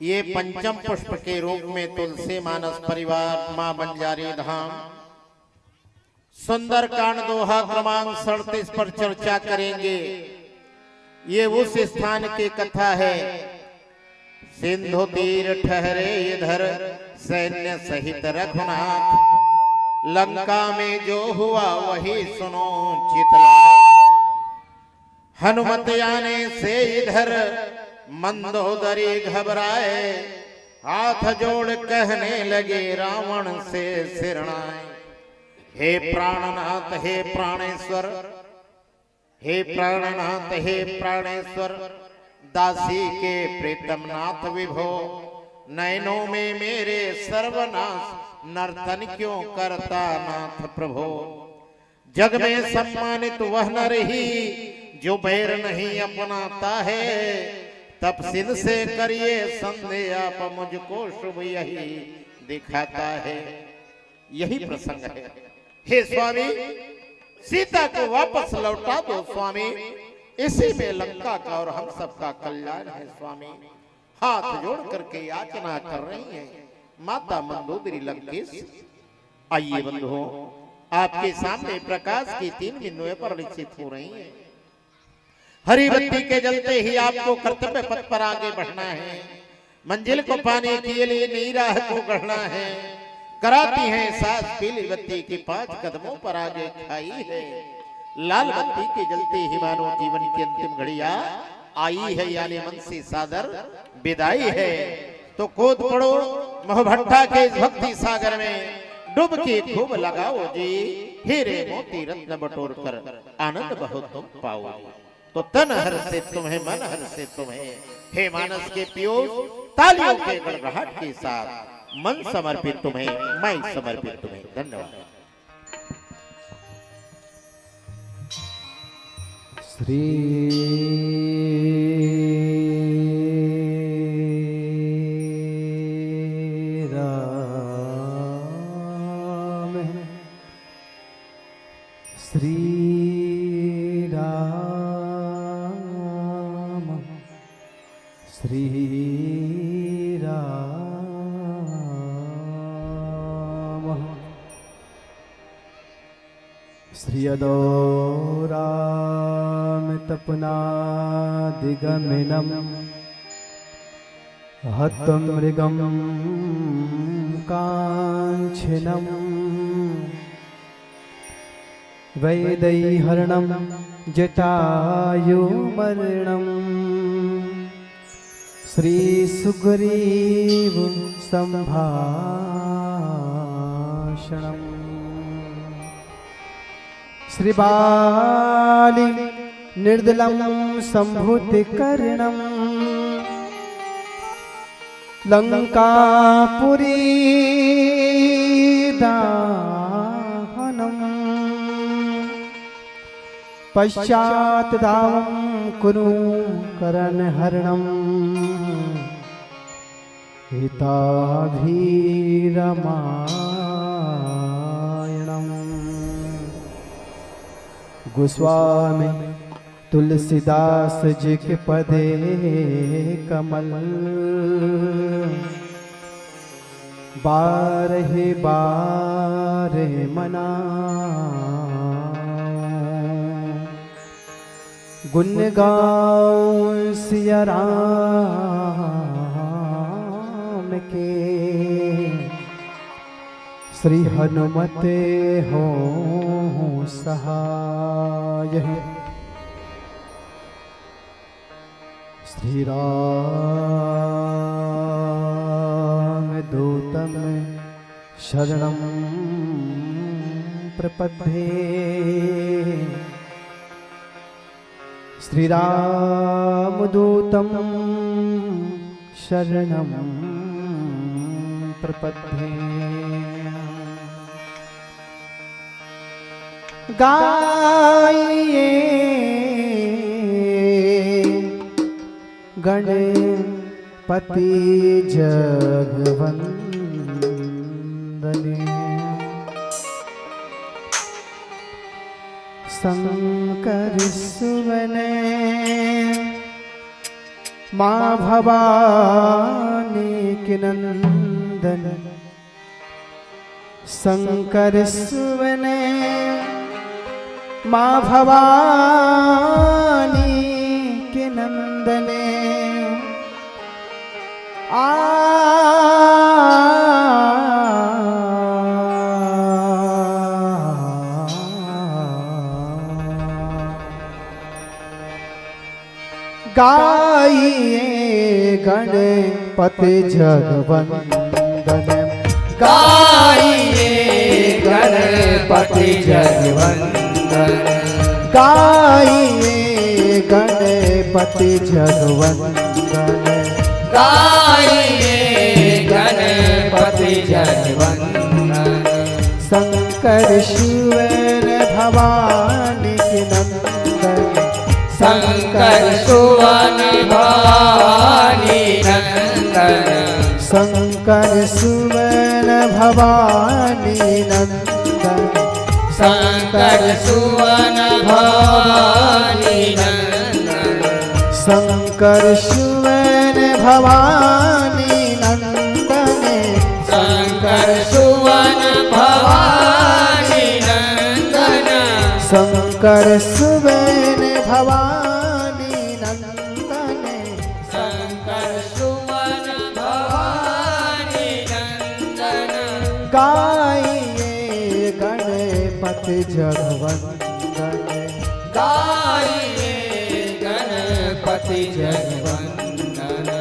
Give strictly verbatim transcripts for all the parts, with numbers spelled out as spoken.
ये पंचम पुष्प के रूप में तुलसी मानस परिवार माँ बंजारी धाम सुंदरकांड दोहा क्रमांक सड़तीस पर चर्चा करेंगे। ये उस स्थान की कथा है, सिंधु तीर ठहरे इधर सैन्य सहित रघुनाथ, लंका में जो हुआ वही सुनो चितला। हनुमत आने से इधर मंदोदरी घबराए, हाथ जोड़ कहने लगे रावण से सिरणाए। हे प्राणनाथ, हे प्राणेश्वर, हे प्राणनाथ, हे प्राणेश्वर, दासी के प्रीतम नाथ विभो, नैनों में मेरे सर्वनाश, नर्तन क्यों करता नाथ प्रभो। जग में सम्मानित वह नर ही, जो बैर नहीं अपनाता है। तपसिन से करिए संदेह आप, मुझको शुभ यही दिखाता है। यही प्रसंग है। हे स्वामी, सीता को वापस लौटा दो स्वामी, इसी में लंका का और हम सबका कल्याण है स्वामी। हाथ जोड़ करके याचना कर रही है माता मंदोदरी लंकेश। आइए बंधुओं, आपके सामने प्रकाश की तीन बिंदुएं परिलक्षित हो रही हैं। हरी बत्ती के जलते ही आपको कर्तव्य पथ पर आगे बढ़ना है। मंजिल को पाने के लिए नई राह को गढ़ना है। कराती है सास पीली बत्ती की, पांच कदमों पर आगे खाई है। लाल बत्ती के जलते ही मानो जीवन की अंतिम घड़िया आई है, यानी मन से सादर विदाई है। तो कूद पड़ो मोहभट्टा के इस भक्ति सागर में, डुबकी खूब लगाओ जी, हीरे मोती रत्न बटोर कर आनंद बहुत तुम पाओ। तो तन हर्षित तुम्हें, मन हर्षित तुम्हें, हे मानस के पीयूष, तालियों के गड़गड़ाहट के साथ मन समर्पित तुम्हें, मैं समर्पित तुम्हें। धन्यवाद। श्री राम, श्री राम, श्री राम। श्रियदो राम तपनादिगमनम् हतमृगं काञ्चनम् वैदेह्यहरणं जटायुमरणम् श्रीसुग्रीव सम्भाषणम्। श्रीबाली निर्दलं सम्भूतकर्णम् लङ्कापुरी दाहनम् पश्चात् धावं कुरुकर्णहरणम् हिताभिरमायणम्। गोस्वामी तुलसीदास जी के पदे कमल बारह बार मना गुण गाऊं सिया राम के श्री हनुमत हो सहाय। श्री राम दूतम शरणं प्रपद्ये। श्री राम दूतम शरणं प्रपद्ये। गाइए गणपति जगवंदने। शंकर सुवने माँ भवानी के नंदन शंकर सुवन, माँ भवानी के नंदन। आ गाइए गणपति जगवंदन। गाइए गणपति जगवंदन। गाइए गणपति जगवंदन। गाइए गणपति जगवंदन। शंकर सुवन भवानी के नंदन। शंकर सुवन भवानी नंदन। शंकर सुवन भवानी नंदन। शंकर सुवन भवानी नंदन। शंकर सुवन भवानी नंदन। शंकर सुवन भवानी नंदन। शंकर सुवन भवानी नंदन। शंकर सुवन भवानी नंदन। गाइए गणपति जगवंदन। गाइए गणपति जगवंदन।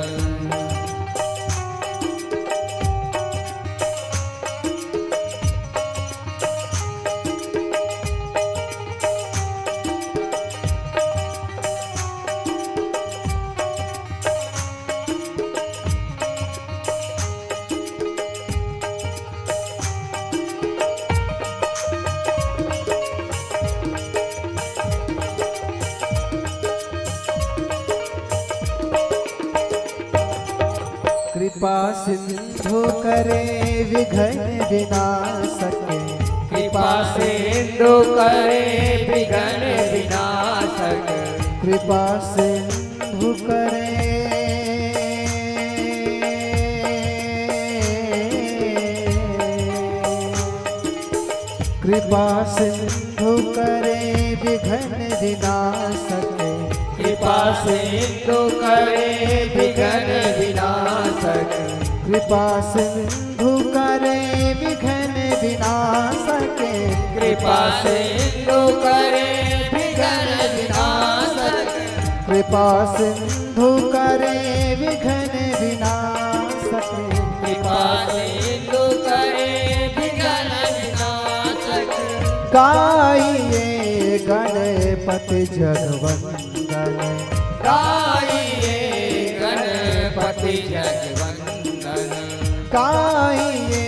कृपा सिंधु करे विघ्न विनाशक। कृपा सिंधु करे विघ्न विनाशक। कृपा सिंधु करे। कृपा सिंधु करे विघ्न विनाशक। कृपा सिंधु करे विघ्न विनाशक। कृपा सिंधु करे विघ्न विनाशक। कृपा सिंधु करे विघ्न विनाशक। कृपा सिंधु करे विघ्न विनाशक। कृपा सिंधु करे विघ्न विनाशक। गाइए गणपति जगवंदन। गाइए गणपति जगवंदन। गाइए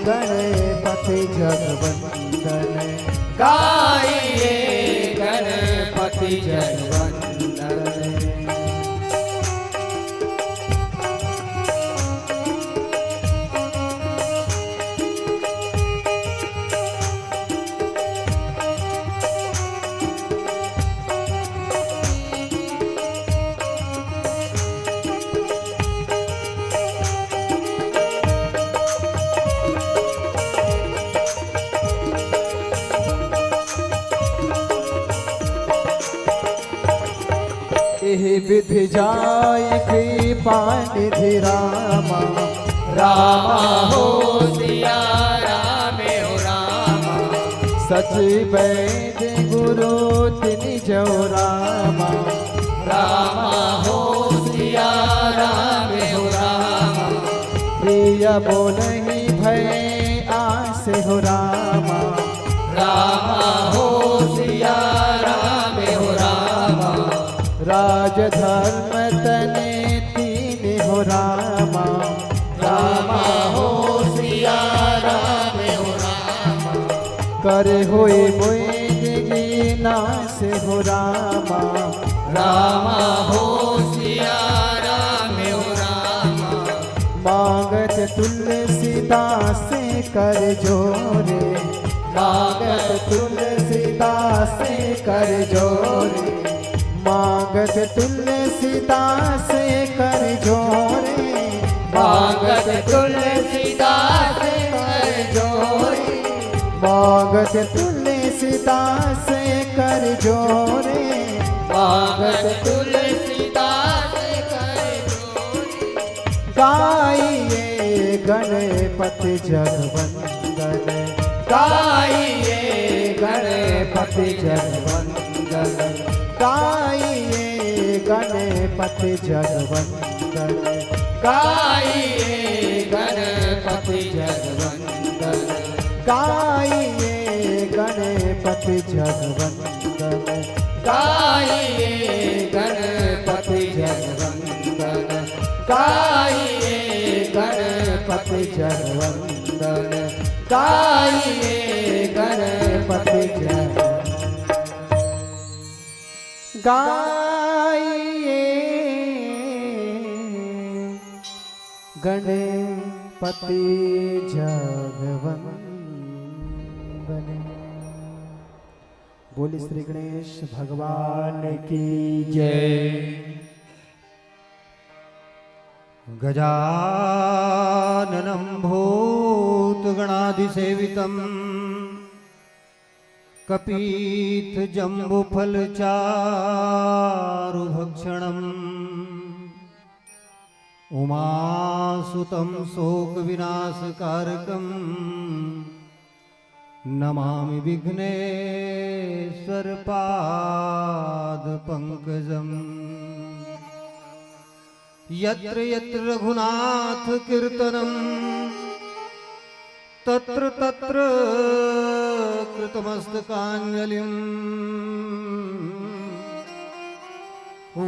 गणपति जगवंदन। गाइए गणपति जगवंदन। एहि विधि जाय कृपा निधि रामा। रामा हो सिया राम हो रामा। सच वैद्य गुरु तिनि जो रामा। रामा हो सिया राम हो रामा। प्रिय बोलहि भय आस हो रामा। रामा हो सिया राम हो रामा। राज धर्म तने तीन हो रामा। रामा हो सिया राम हो रामा। करे होय मोय निगीना से हो रामा। रामा हो सिया राम हो रामा। मांगत तुलसीदास कर जोरे। मांगत तुलसीदास कर जोरे। मांगत तुलसीदास कर जोरे। मांगत तुलसीदास कर जोरे। मांगत तुलसीदास कर जोरे। मांगत तुलसीदास कर जोरे। गाइए गणपति जगवंदन। गाइए गणपति जगवंदन। गाइए गणपति जगवंदन। गाइए गणपति जगवंदन। गाइए गणपति जगवंदन। गाइए गणपति जगवंदन। गाइए गणपति जगवंदन। गाइए गणपति जगवंदन। गाइए गणपति जगवंदन। बोले श्री गणेश भगवान की जय। गजाननं भूतगणादिसेवितं कपीथजम्बुफलचारुभक्षणम् उमासुतं शोकविनाशकारकं नमामि विघ्नेश्वर पाद पंकजम्। यत्र यत्र रघुनाथ कीर्तनम् तत्र तत्र कृतमस्तकाञ्जलिम्।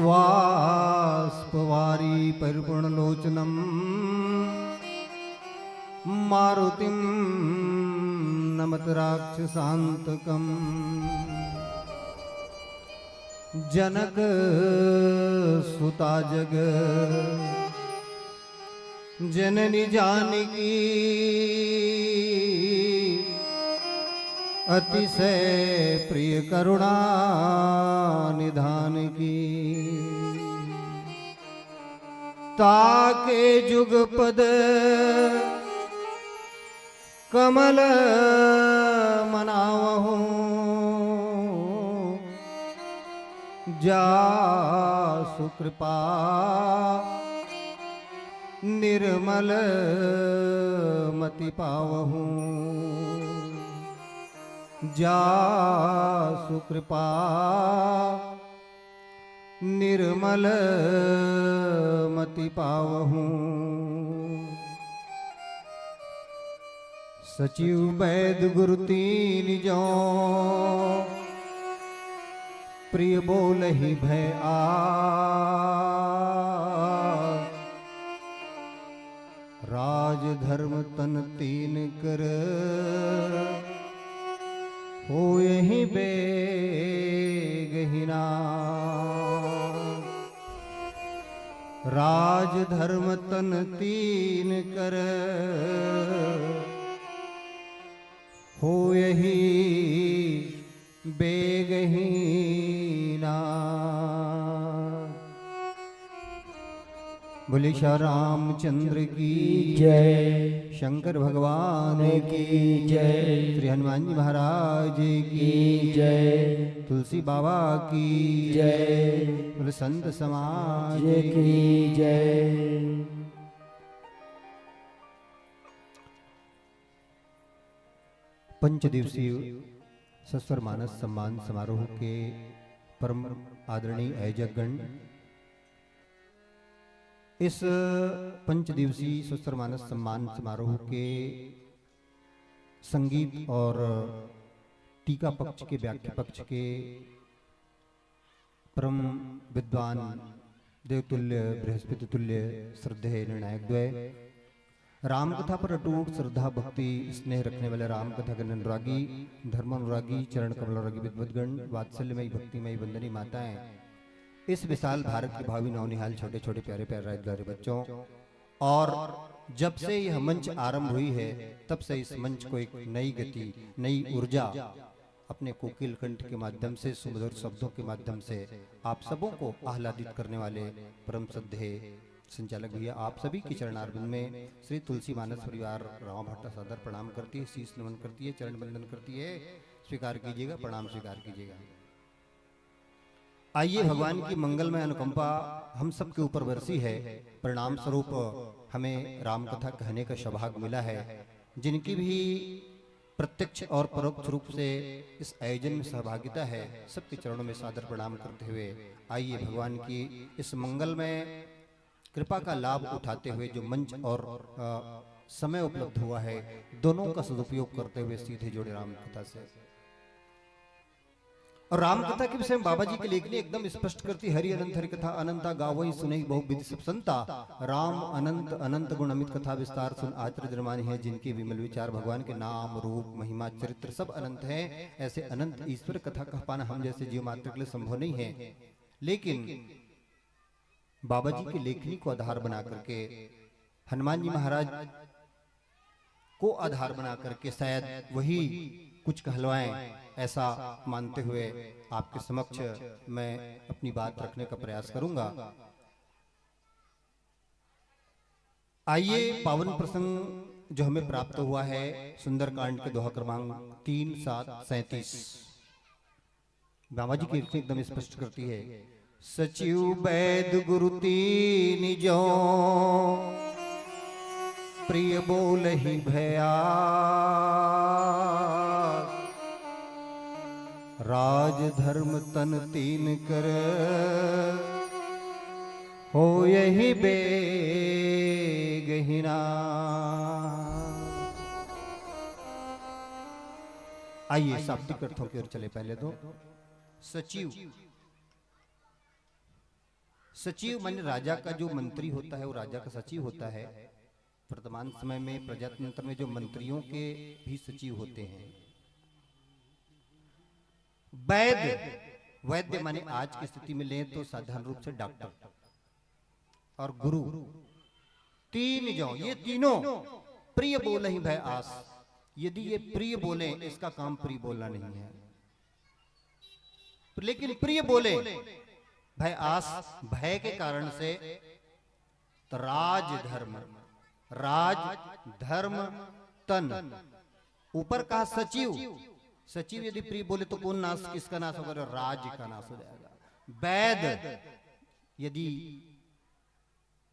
वाष्पवारी परिपूर्णलोचनं मारुतिं नमत राक्षसान्तकम्। जनक सुता जग जननी जानकी अतिशय प्रिय करुणा निधान की। ताके जुगपद कमल मनावहु जासु कृपा निर्मल मति पावहु। जासु कृपा निर्मल मति पावहु। सचिव वैद गुरु तीन जो प्रिय बोलहि भय आ। राजधर्म तन तीन कर होयहि बेगहिना। राजधर्म तन तीन कर होयहि बेगहीना। बोले श्री रामचंद्र की जय। शंकर भगवान की जय। श्री हनुमान जी महाराज की जय। तुलसी बाबा की जय। बोले संत समाज की जय। पंच दिवसीय सस्वर मानस सम्मान समारोह के परम आदरणीय आयोजकगण, इस पंच दिवसीय सस्वर मानस सम्मान समारोह के संगीत और टीका पक्ष के, व्याख्या पक्ष के परम विद्वान, देवतुल्य, बृहस्पति तुल्य, श्रद्धेय निर्णायक द्वय, राम कथा पर अटूट श्रद्धा, भक्ति, स्नेह रखने वाले राम कथा के अनुरागी, धर्मानुरागी, चरण कमलानुरागी विद्वद्गण, वात्सल्यमयी, भक्तिमयी, वंदनीय माताएं, इस विशाल भारत के भावी नौनिहाल, छोटे छोटे प्यारे प्यारे राजदुलारे बच्चों, और जब से यह मंच आरंभ हुई है, तब से इस मंच को एक नई गति, नई ऊर्जा अपने कोकिल कंठ के माध्यम से, सुमधुर शब्दों के माध्यम से आप सबों को आह्लादित करने वाले परम श्रद्धेय संचालक भैया, आप सभी के चरणारविंद में श्री तुलसी मानस परिवार रामा भाटा सादर प्रणाम करती है, शीश नमन करती है, चरण वंदन करती है। स्वीकार कीजिएगा, प्रणाम स्वीकार कीजिएगा। आइए, भगवान की मंगलमय अनुकंपा हम सबके ऊपर बरसी है। परिणाम स्वरूप हमें राम कथा कहने का सौभाग्य मिला है। जिनकी भी प्रत्यक्ष और परोक्ष रूप से इस आयोजन में सहभागिता है, सबके चरणों में सादर प्रणाम करते हुए आइए, भगवान की इस मंगलमय कृपा का लाभ उठाते हुए जो मंच और, अ, समय उपलब्ध हुआ है, दोनों का सदुपयोग करते हुए सीधे जुड़े राम कथा से। और राम कथा के विषय में बाबा जी की लेखनी एकदम स्पष्ट करती, हरि अनंत हरि कथा अनंता, गावई सुनई बहु विधि सब संता। राम अनंत अनंत गुण अमित, कथा विस्तार सुन आचर जन मानही है। जिनके विमल विचार, भगवान के नाम रूप महिमा चरित्र सब अनंत है। ऐसे अनंत ईश्वर कथा कह पाना हम जैसे जीव मात्र के लिए संभव नहीं है, लेकिन बाबा जी की लेखनी को आधार बना करके, हनुमान जी महाराज को आधार बना करके शायद वही कुछ कहलवाएं, ऐसा मानते हुए आपके समक्ष मैं अपनी बात रखने का प्रयास करूंगा। आइए, पावन प्रसंग जो हमें प्राप्त हुआ है सुंदरकांड के दोहा क्रमांक तीन सात सैंतीस। बाबा जी की एकदम स्पष्ट करती है, सचिव वैद गुरु तीन जो, प्रिय बोलहि भया, राजधर्म तन तीन कर, होयहि बेगहिना। आइए, शाब्दिक अर्थों की ओर चले। पहले तो सचिव, सचिव माने राजा का जो मंत्री होता है, वो राजा का सचिव होता है। वर्तमान समय में प्रजातंत्र में जो मंत्रियों के भी सचिव होते हैं। वैद्य, वैद्य माने आज की स्थिति में लें तो साधारण रूप से डॉक्टर और गुरु, तीन जो, ये तीनों प्रिय बोलहि भय आस। यदि ये प्रिय बोले, इसका काम प्रिय बोलना नहीं है, लेकिन प्रिय बोले भय आस, भय के कारण से, तो राजधर्म, राजधर्म तन। ऊपर कहा सचिव, सचिव यदि प्रिय बोले तो कौन नाश, किसका नाश होगा? राज का नाश हो जाएगा। वैद यदि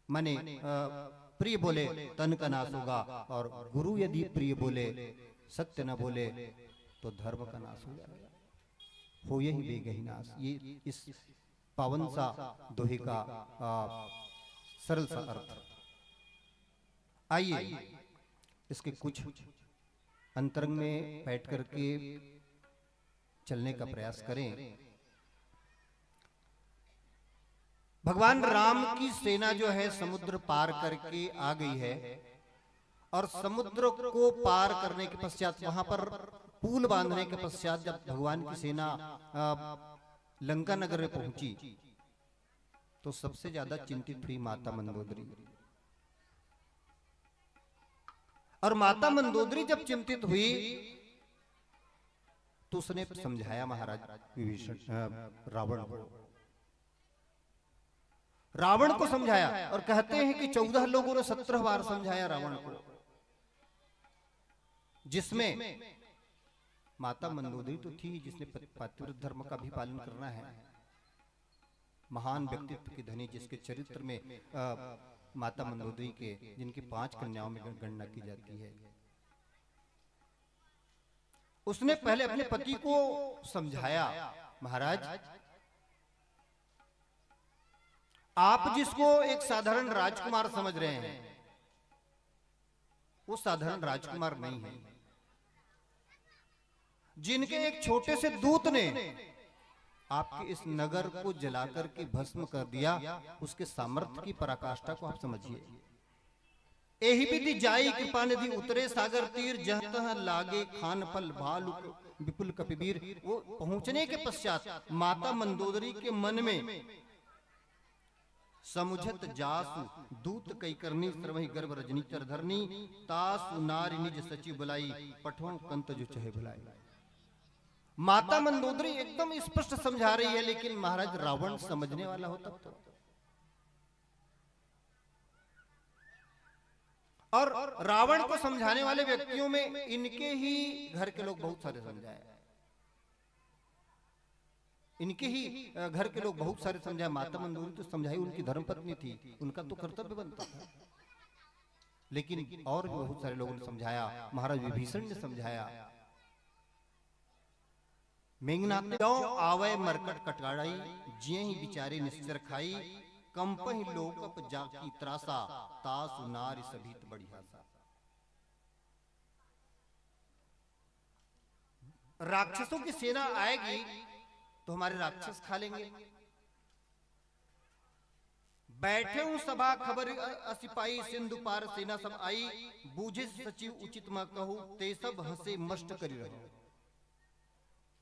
माने, अ, प्रिय बोले, तन का नाश होगा, और गुरु यदि प्रिय बोले, सत्य न बोले, तो धर्म का नाश हो जाएगा। होयहि बेगहि नाश, ये इस पावन सा दोहे का, अ, सरल सा अर्थ। आइए, इसके कुछ अंतरंग में बैठ करके चलने का प्रयास करें। भगवान राम की सेना जो है, समुद्र पार करके आ गई है, और समुद्र को पार करने के पश्चात, वहां पर पुल बांधने के पश्चात, जब भगवान की सेना, अ, लंका नगर में पहुंची, तो सबसे ज्यादा चिंतित हुई माता मंदोदरी। और माता मंदोदरी जब चिंतित हुई, तो उसने समझाया महाराज विभीषण, अ, रावण को, रावण को समझाया। और कहते हैं कि चौदह लोगों ने सत्रह बार समझाया रावण को, जिसमें माता मंदोदरी तो थी, जिसने पत-, पतिव्रत धर्म का भी पालन करना है, महान व्यक्तित्व की धनी, जिसके चरित्र में, अ, माता मंदोदरी के, जिनकी पांच कन्याओं में गण-, गणना की जाती है। उसने पहले अपने पति को समझाया, महाराज, आप जिसको एक साधारण राजकुमार समझ रहे हैं, वो साधारण राजकुमार नहीं है। जिनके एक छोटे से दूत ने आपके इस नगर को जलाकर के भस्म कर दिया, उसके सामर्थ्य की पराकाष्ठा को आप समझिए। एहि विधि जाई कृपा निधि उतरे सागर तीर, जह तह लागे खान पल भालुक विपुल कपिवीर। वो पहुंचने के पश्चात माता मंदोदरी के मन में समुझत जासु दूत कई करनी, श्रवहि गर्भ रजनी चर धरनी। तासु नारी निज सचिव बुलाई, पठों कंत जो चहे भुलाई। माता मंदोदरी एकदम स्पष्ट समझा रही है, लेकिन महाराज रावण समझने वाला होता तो। और रावण को समझाने वाले व्यक्तियों में इनके ही घर के लोग बहुत सारे समझाए, इनके ही अ, घर के लोग बहुत सारे समझाए। माता मंदोदरी तो समझाई, उनकी धर्मपत्नी थी, उनका तो कर्तव्य बनता था, लेकिन और भी बहुत सारे लोगों ने समझाया। महाराज विभीषण ने समझाया। मेघनाथ ने, "जौ आवै मरकट कटाई, जियहि बिचारे निश्चर खाई, कंपहि लोकप जाकी त्रासा, तासु नारि सभीत बड़ी हासा।" राक्षसों की सेना आएगी तो हमारे राक्षस खा लेंगे। बैठे हूं सभा खबर अ-, असिपाई, सिंधु पार सेना सब आई, बूझे सचिव उचित म कहू, ते सब हंसे मष्ट करि रहु।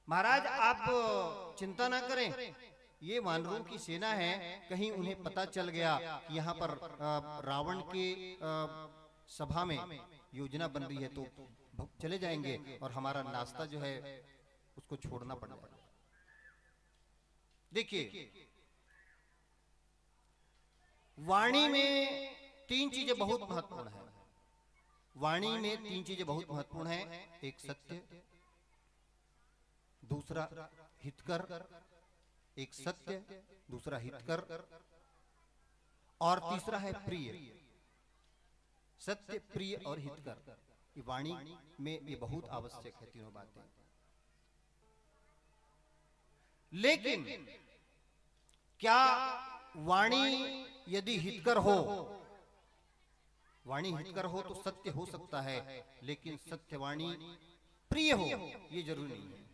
महाराज, आप चिंता ना करें, ये वानरों की सेना है, कहीं उन्हें पता चल गया कि यहाँ पर अ, रावण के अ, सभा में योजना बन रही है, तो भ- चले जाएंगे और हमारा नाश्ता जो है उसको छोड़ना पड़ जाएगा। देखिए, वाणी में तीन चीजें बहुत महत्वपूर्ण है। वाणी में तीन चीजें बहुत महत्वपूर्ण है। एक सत्य, दूसरा हितकर, एक सत्य, दूसरा हितकर, और तीसरा है प्रिय। सत्य, प्रिय और हितकर, ये वाणी में ये बहुत आवश्यक है तीनों बातें। लेकिन क्या वाणी यदि हितकर हो, वाणी हितकर हो तो सत्य हो सकता है, लेकिन सत्यवाणी प्रिय हो, ये जरूरी नहीं है।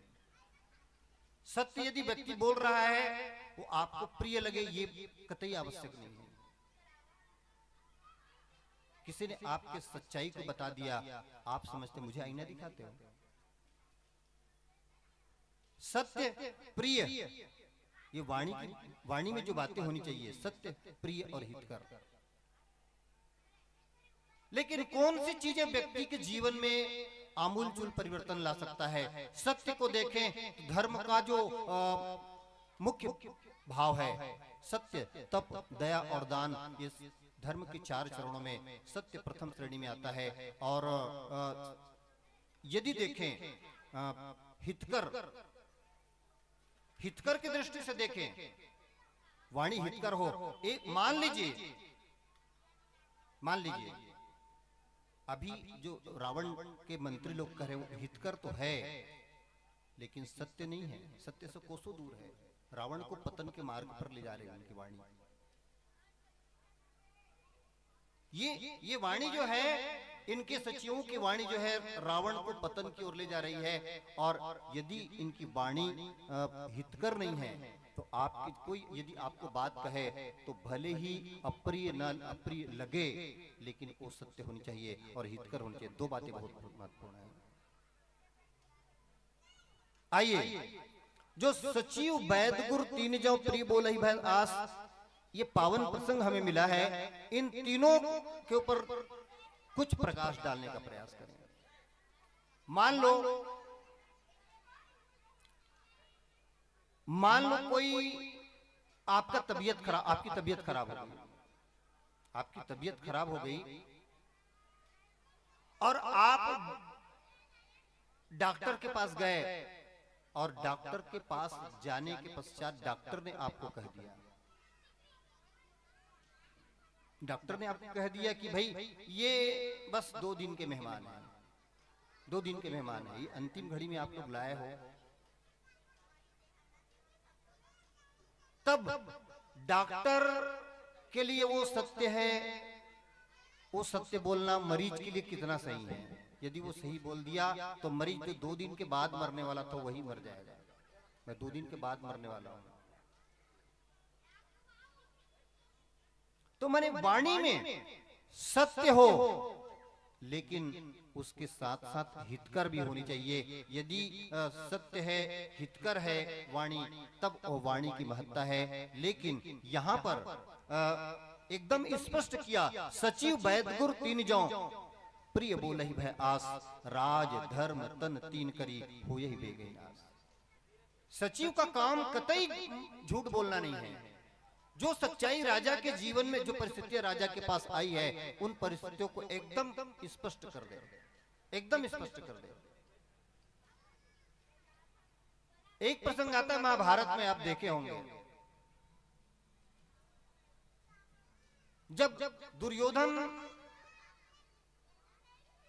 सत्य यदि व्यक्ति बोल रहा है, वो आपको प्रिय लगे, ये कतई आवश्यक नहीं है। किसी ने आपके सच्चाई को बता दिया, आप समझते मुझे आईना दिखाते हो। सत्य, प्रिय, ये वाणी की, वाणी में जो बातें होनी चाहिए, सत्य, प्रिय और हितकर। लेकिन कौन सी चीजें व्यक्ति के जीवन में आमूलचूल परिवर्तन ला सकता है? सत्य को देखें तो धर्म का जो अ, मुख्य भाव है, सत्य, तप, दया और दान, ये धर्म के चार चरणों में सत्य प्रथम श्रेणी में आता है। और अ, यदि देखें अ, हितकर, हितकर की दृष्टि से देखें, वाणी हितकर हो, एक मान लीजिए, मान लीजिए, अभी जो रावण के मंत्री लोग कह रहे हैं, वो हितकर तो है, लेकिन सत्य नहीं है, सत्य से कोसों दूर है। रावण को पतन के मार्ग पर ले जा रही है उनकी वाणी। ये ये वाणी जो है, इनके सचिवों की वाणी जो है, रावण को पतन की ओर ले जा रही है। और यदि इनकी वाणी अ, हितकर नहीं है, तो आपकी कोई यदि आपको बात कहे, तो भले ही अप्रिय न अप्रिय लगे, लेकिन वो सत्य होनी चाहिए और हितकर होनी चाहिए। दो बातें बहुत बहुत महत्वपूर्ण है। आइए, जो सचिव बैद गुर तीन जौ प्रिय बोलहि भय आस, ये पावन प्रसंग हमें मिला है। इन तीनों के ऊपर कुछ प्रकाश डालने का प्रयास करें। मान लो, मान लो कोई आपका तबीयत खराब, आपकी तबीयत खराब हो गई, आपकी तबीयत खराब हो गई और आप डॉक्टर के पास गए और डॉक्टर के पास जाने के पश्चात डॉक्टर ने आपको कह दिया, डॉक्टर ने आपको कह दिया कि भाई, ये बस दो दिन के मेहमान हैं, दो दिन के मेहमान हैं, ये अंतिम घड़ी में आप लोग लाए हो। तब डॉक्टर के लिए वो सत्य है, वो सत्य बोलना मरीज के लिए कितना सही है। यदि वो सही बोल दिया, तो मरीज जो दो दिन के बाद मरने वाला था, वही मर जाएगा। मैं दो दिन के बाद मरने वाला हूं। तो माने, वाणी में सत्य हो, लेकिन उसके साथ साथ हितकर भी होनी चाहिए। यदि अ, सत्य है, हितकर है वाणी, तब वो वाणी की महत्ता है। लेकिन यहाँ पर अ, एकदम स्पष्ट किया, सचिव बैद गुर तीन जौ, प्रिय बोलहि भय आस, राज धर्म तन तीन करी, होयहि बेगहि नास। सचिव का काम कतई झूठ बोलना नहीं है। जो सच्चाई राजा के जीवन में, जो परिस्थितियां राजा के पास आई है, उन परिस्थितियों को एकदम स्पष्ट कर दे, एकदम स्पष्ट कर दे। एक प्रसंग आता है महाभारत में, आप देखे होंगे, जब दुर्योधन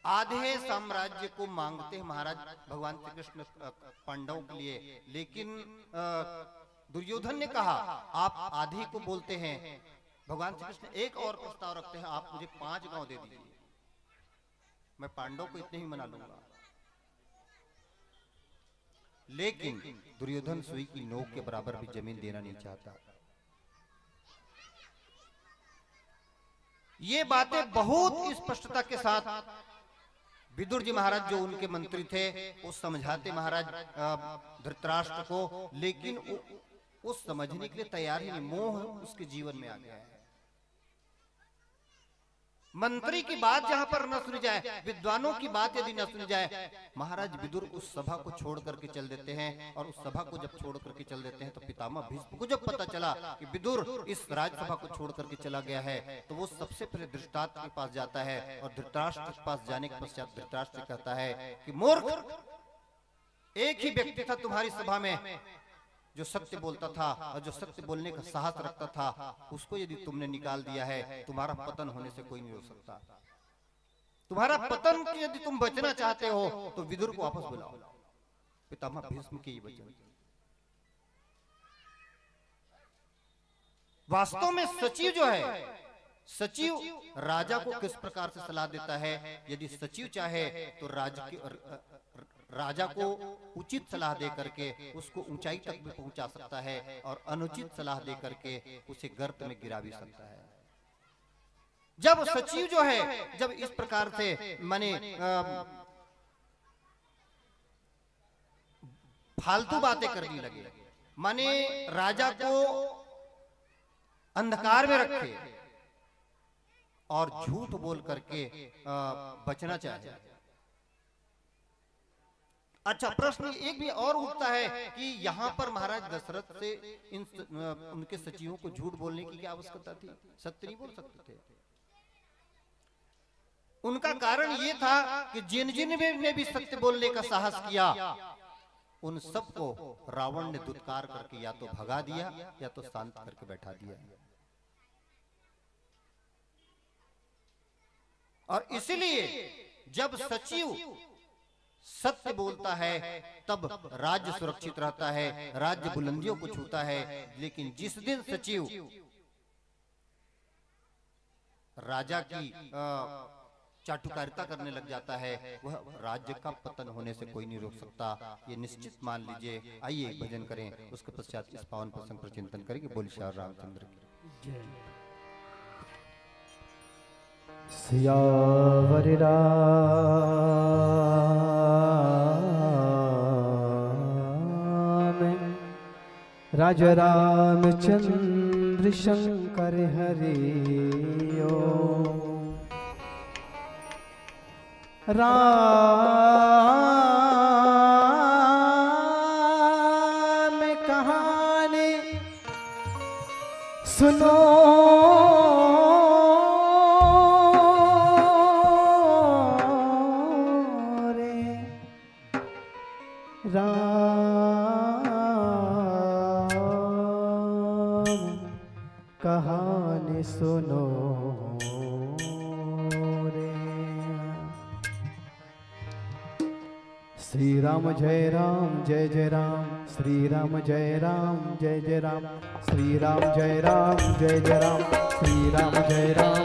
आधे साम्राज्य को मांगते हैं महाराज, भगवान श्री कृष्ण, अ, पांडवों के लिए, लेकिन, अ, दुर्योधन ने कहा, "आप आधे को बोलते हैं।" भगवान श्री कृष्ण एक और प्रस्ताव रखते हैं, "आप मुझे पांच गांव दे दीजिए, मैं पांडव को इतने ही मना लूंगा।" लेकिन दुर्योधन सुई की नोक के बराबर भी जमीन देना नहीं चाहता। ये बातें बहुत स्पष्टता के साथ विदुर जी महाराज, जो उनके मंत्री थे, वो समझाते महाराज, अ, धृतराष्ट्र को, लेकिन वो, वो समझने के लिए तैयार ही नहीं, मोह उसके जीवन में आ गया है। मंत्री की बात जहां पर न सुनी जाए, विद्वानों की बात यदि न सुनी जाए, महाराज विदुर उस सभा को छोड़ करके चल देते हैं। और उस सभा को जब छोड़ करके चल देते हैं, तो पितामह भीष्म को जब पता चला कि विदुर इस राजसभा को छोड़ करके चला गया है, तो वो सबसे पहले धृतराष्ट्र के पास जाता है और धृतराष्ट्र के पास जाने के पश्चात धृतराष्ट्र से कहता है कि मूर्ख, एक ही व्यक्ति था तुम्हारी सभा में जो सत्य बोलता था और जो सत्य बोलने का साहस रखता था, उसको यदि तुमने निकाल दिया है, तुम्हारा पतन होने से कोई नहीं रोक सकता। तुम्हारा पतन की यदि तुम बचना चाहते हो, तो विदुर को वापस बुलाओ। पितामह भीष्म के ये वचन। वास्तव में सचिव जो है, सचिव राजा को किस प्रकार से सलाह देता है? यदि सचिव चाहे, तो राज के, राजा को उचित सलाह दे करके उसको ऊंचाई तक भी पहुंचा सकता है और अनुचित सलाह दे करके उसे गर्त में गिरा भी सकता है। जब सचिव जो है, जब इस प्रकार से, माने, अ, फालतू बातें करने लगे, माने, राजा को अंधकार में रखे और झूठ बोल करके, अ, बचना चाहे। अच्छा, प्रश्न एक भी और उठता है कि यहां पर महाराज दशरथ से इन स-, अ, उनके सचिवों को झूठ बोलने की क्या आवश्यकता थी? सत्य नहीं बोल सकते थे। उनका कारण ये था कि जिन जिन ने भी सत्य बोलने का साहस किया, उन सबको रावण ने दुत्कार करके या तो भगा दिया या तो शांत करके बैठा दिया। और इसलिए जब सचिव सत्य बोलता है, तब राज्य सुरक्षित रहता है, राज्य बुलंदियों को छूता है। लेकिन जिस दिन सचिव राजा की, अ, चाटुकारिता करने लग जाता है, वह राज्य का पतन होने से कोई नहीं रोक सकता। ये निश्चित मान लीजिए। आइए, एक भजन करें, उसके पश्चात इस पावन प्रसंग पर चिंतन करेंगे। बोल श्री रामचंद्र की जय। सियावर राम राजा रामचंद्र शंकर हरि ओम। राम कहानी सुनो रे। राम कहानी सुनो रे। श्री राम जय राम जय जय राम। श्री राम जय राम जय जय राम। श्री राम जय राम जय जय राम। श्री राम जय राम।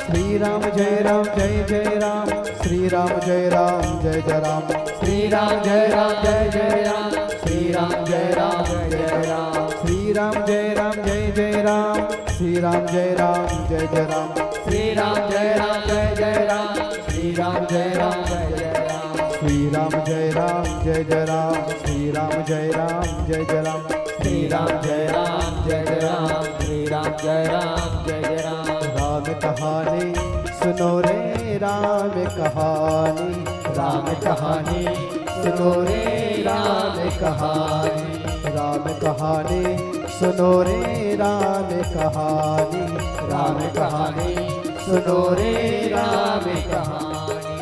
श्री राम जय राम जय जय राम। श्री राम जय राम जय जय राम। श्री राम जय राम जय जय राम। श्री राम जय राम जय जय राम। श्री राम जय राम जय जय राम। श्री राम जय राम जय जय राम। श्री राम जय राम जय जय राम। श्री राम जय राम जय जय राम। श्री राम जय राम जय जय राम। श्री राम जय राम जय जय राम। श्री राम जय राम जय जय राम। श्री राम जय राम जय जय राम। राम कहानी सुनो रे, राम कहानी। राम कहानी सुनो रे, राम कहानी। राम कहानी सुनो रे, राम कहानी, राम कहानी सुनो रे, राम कहानी।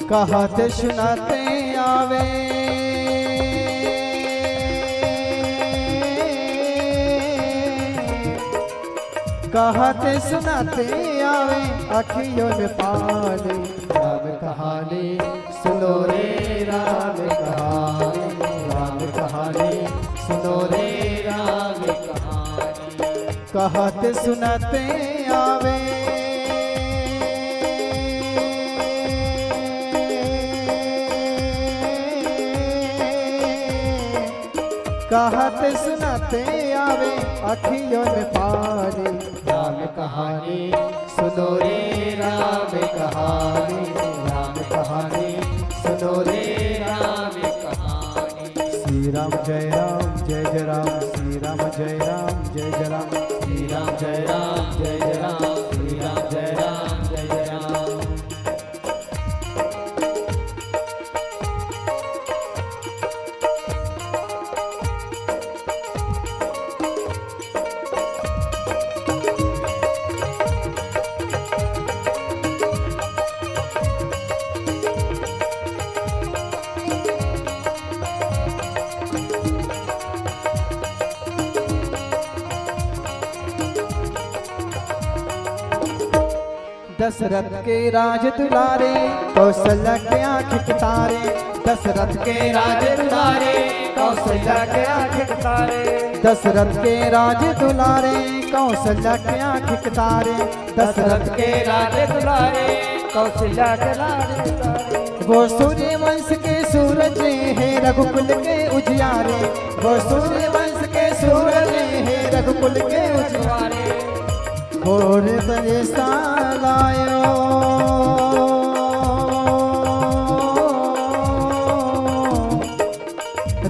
कहत सुनत आवे, कहत सुनत आवे अखियों में पानी। राम कहानी सुनो रे, राम कहानी, राम कहानी सुनो रे, राम कहानी। कहत सुनत आवे, कहत सुनत आवे अखियों में पानी। राम कहानी सुनो रे, राम कहानी, राम कहानी सुनो रे, राम कहानी। श्री राम जय राम जय जय राम, श्री राम जय राम जय जय राम, श्री राम जय राम जय जय राम, श्री राम जय राम जय जय राम। दशरथ के राज दुलारे, कौशल्या के आँख के तारे। दशरथ के राज दुलारे, कौशल्या के आँख के तारे। दशरथ के राज दुलारे, कौशल्या के आँख के तारे। दशरथ के राज दुलारे, कौशल्या के राज दुलारे। वो सूर्यवंश के सूरज है, रघुकुल के उजियारे। वो सूर्यवंश के सूरज है, रघुकुल के उजियारे। घोर तवेसा लायो।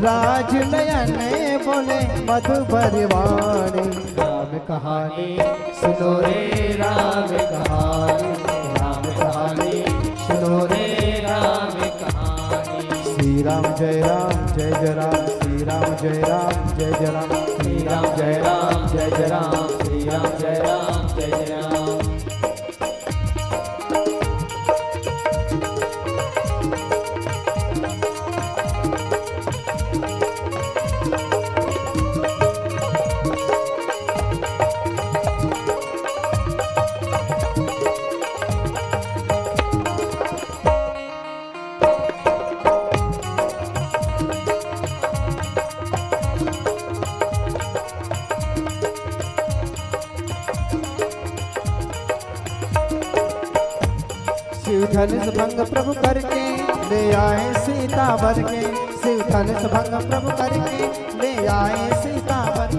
राज नयन बोले मधुर वाणी। राम कहानी सुनो रे, राम कहानी, राम कहानी सुनो रे, राम कहानी। श्री राम जय राम जय जय राम, श्री राम जय राम जय जय राम, श्री राम जय राम जय जय राम, श्री राम जय राम जय जय राम। शिव धनुष भंग प्रभु करके ले आए सीता वर के। शिव धनुष भंग प्रभु करके ले आए सीता वर।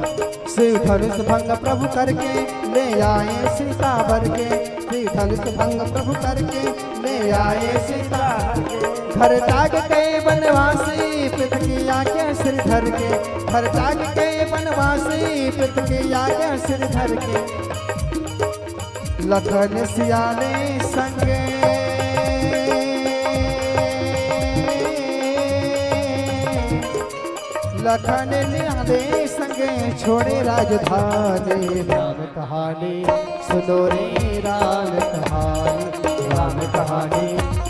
शिव धनुष भंग प्रभु करके ले आए सीता वर के। शिव धनुष भंग प्रभु करके ले आए सीता वर के। घर त्याग के बनवासी पिता की आज्ञा सिर धर के। घर त्याग के बनवासी पिता की आज्ञा सिर धर के। लखन सियाले संगे, लखन सियाले संगे छोड़े राजधानी। राम कहानी सुनो रे, राम कहानी, राम कहानी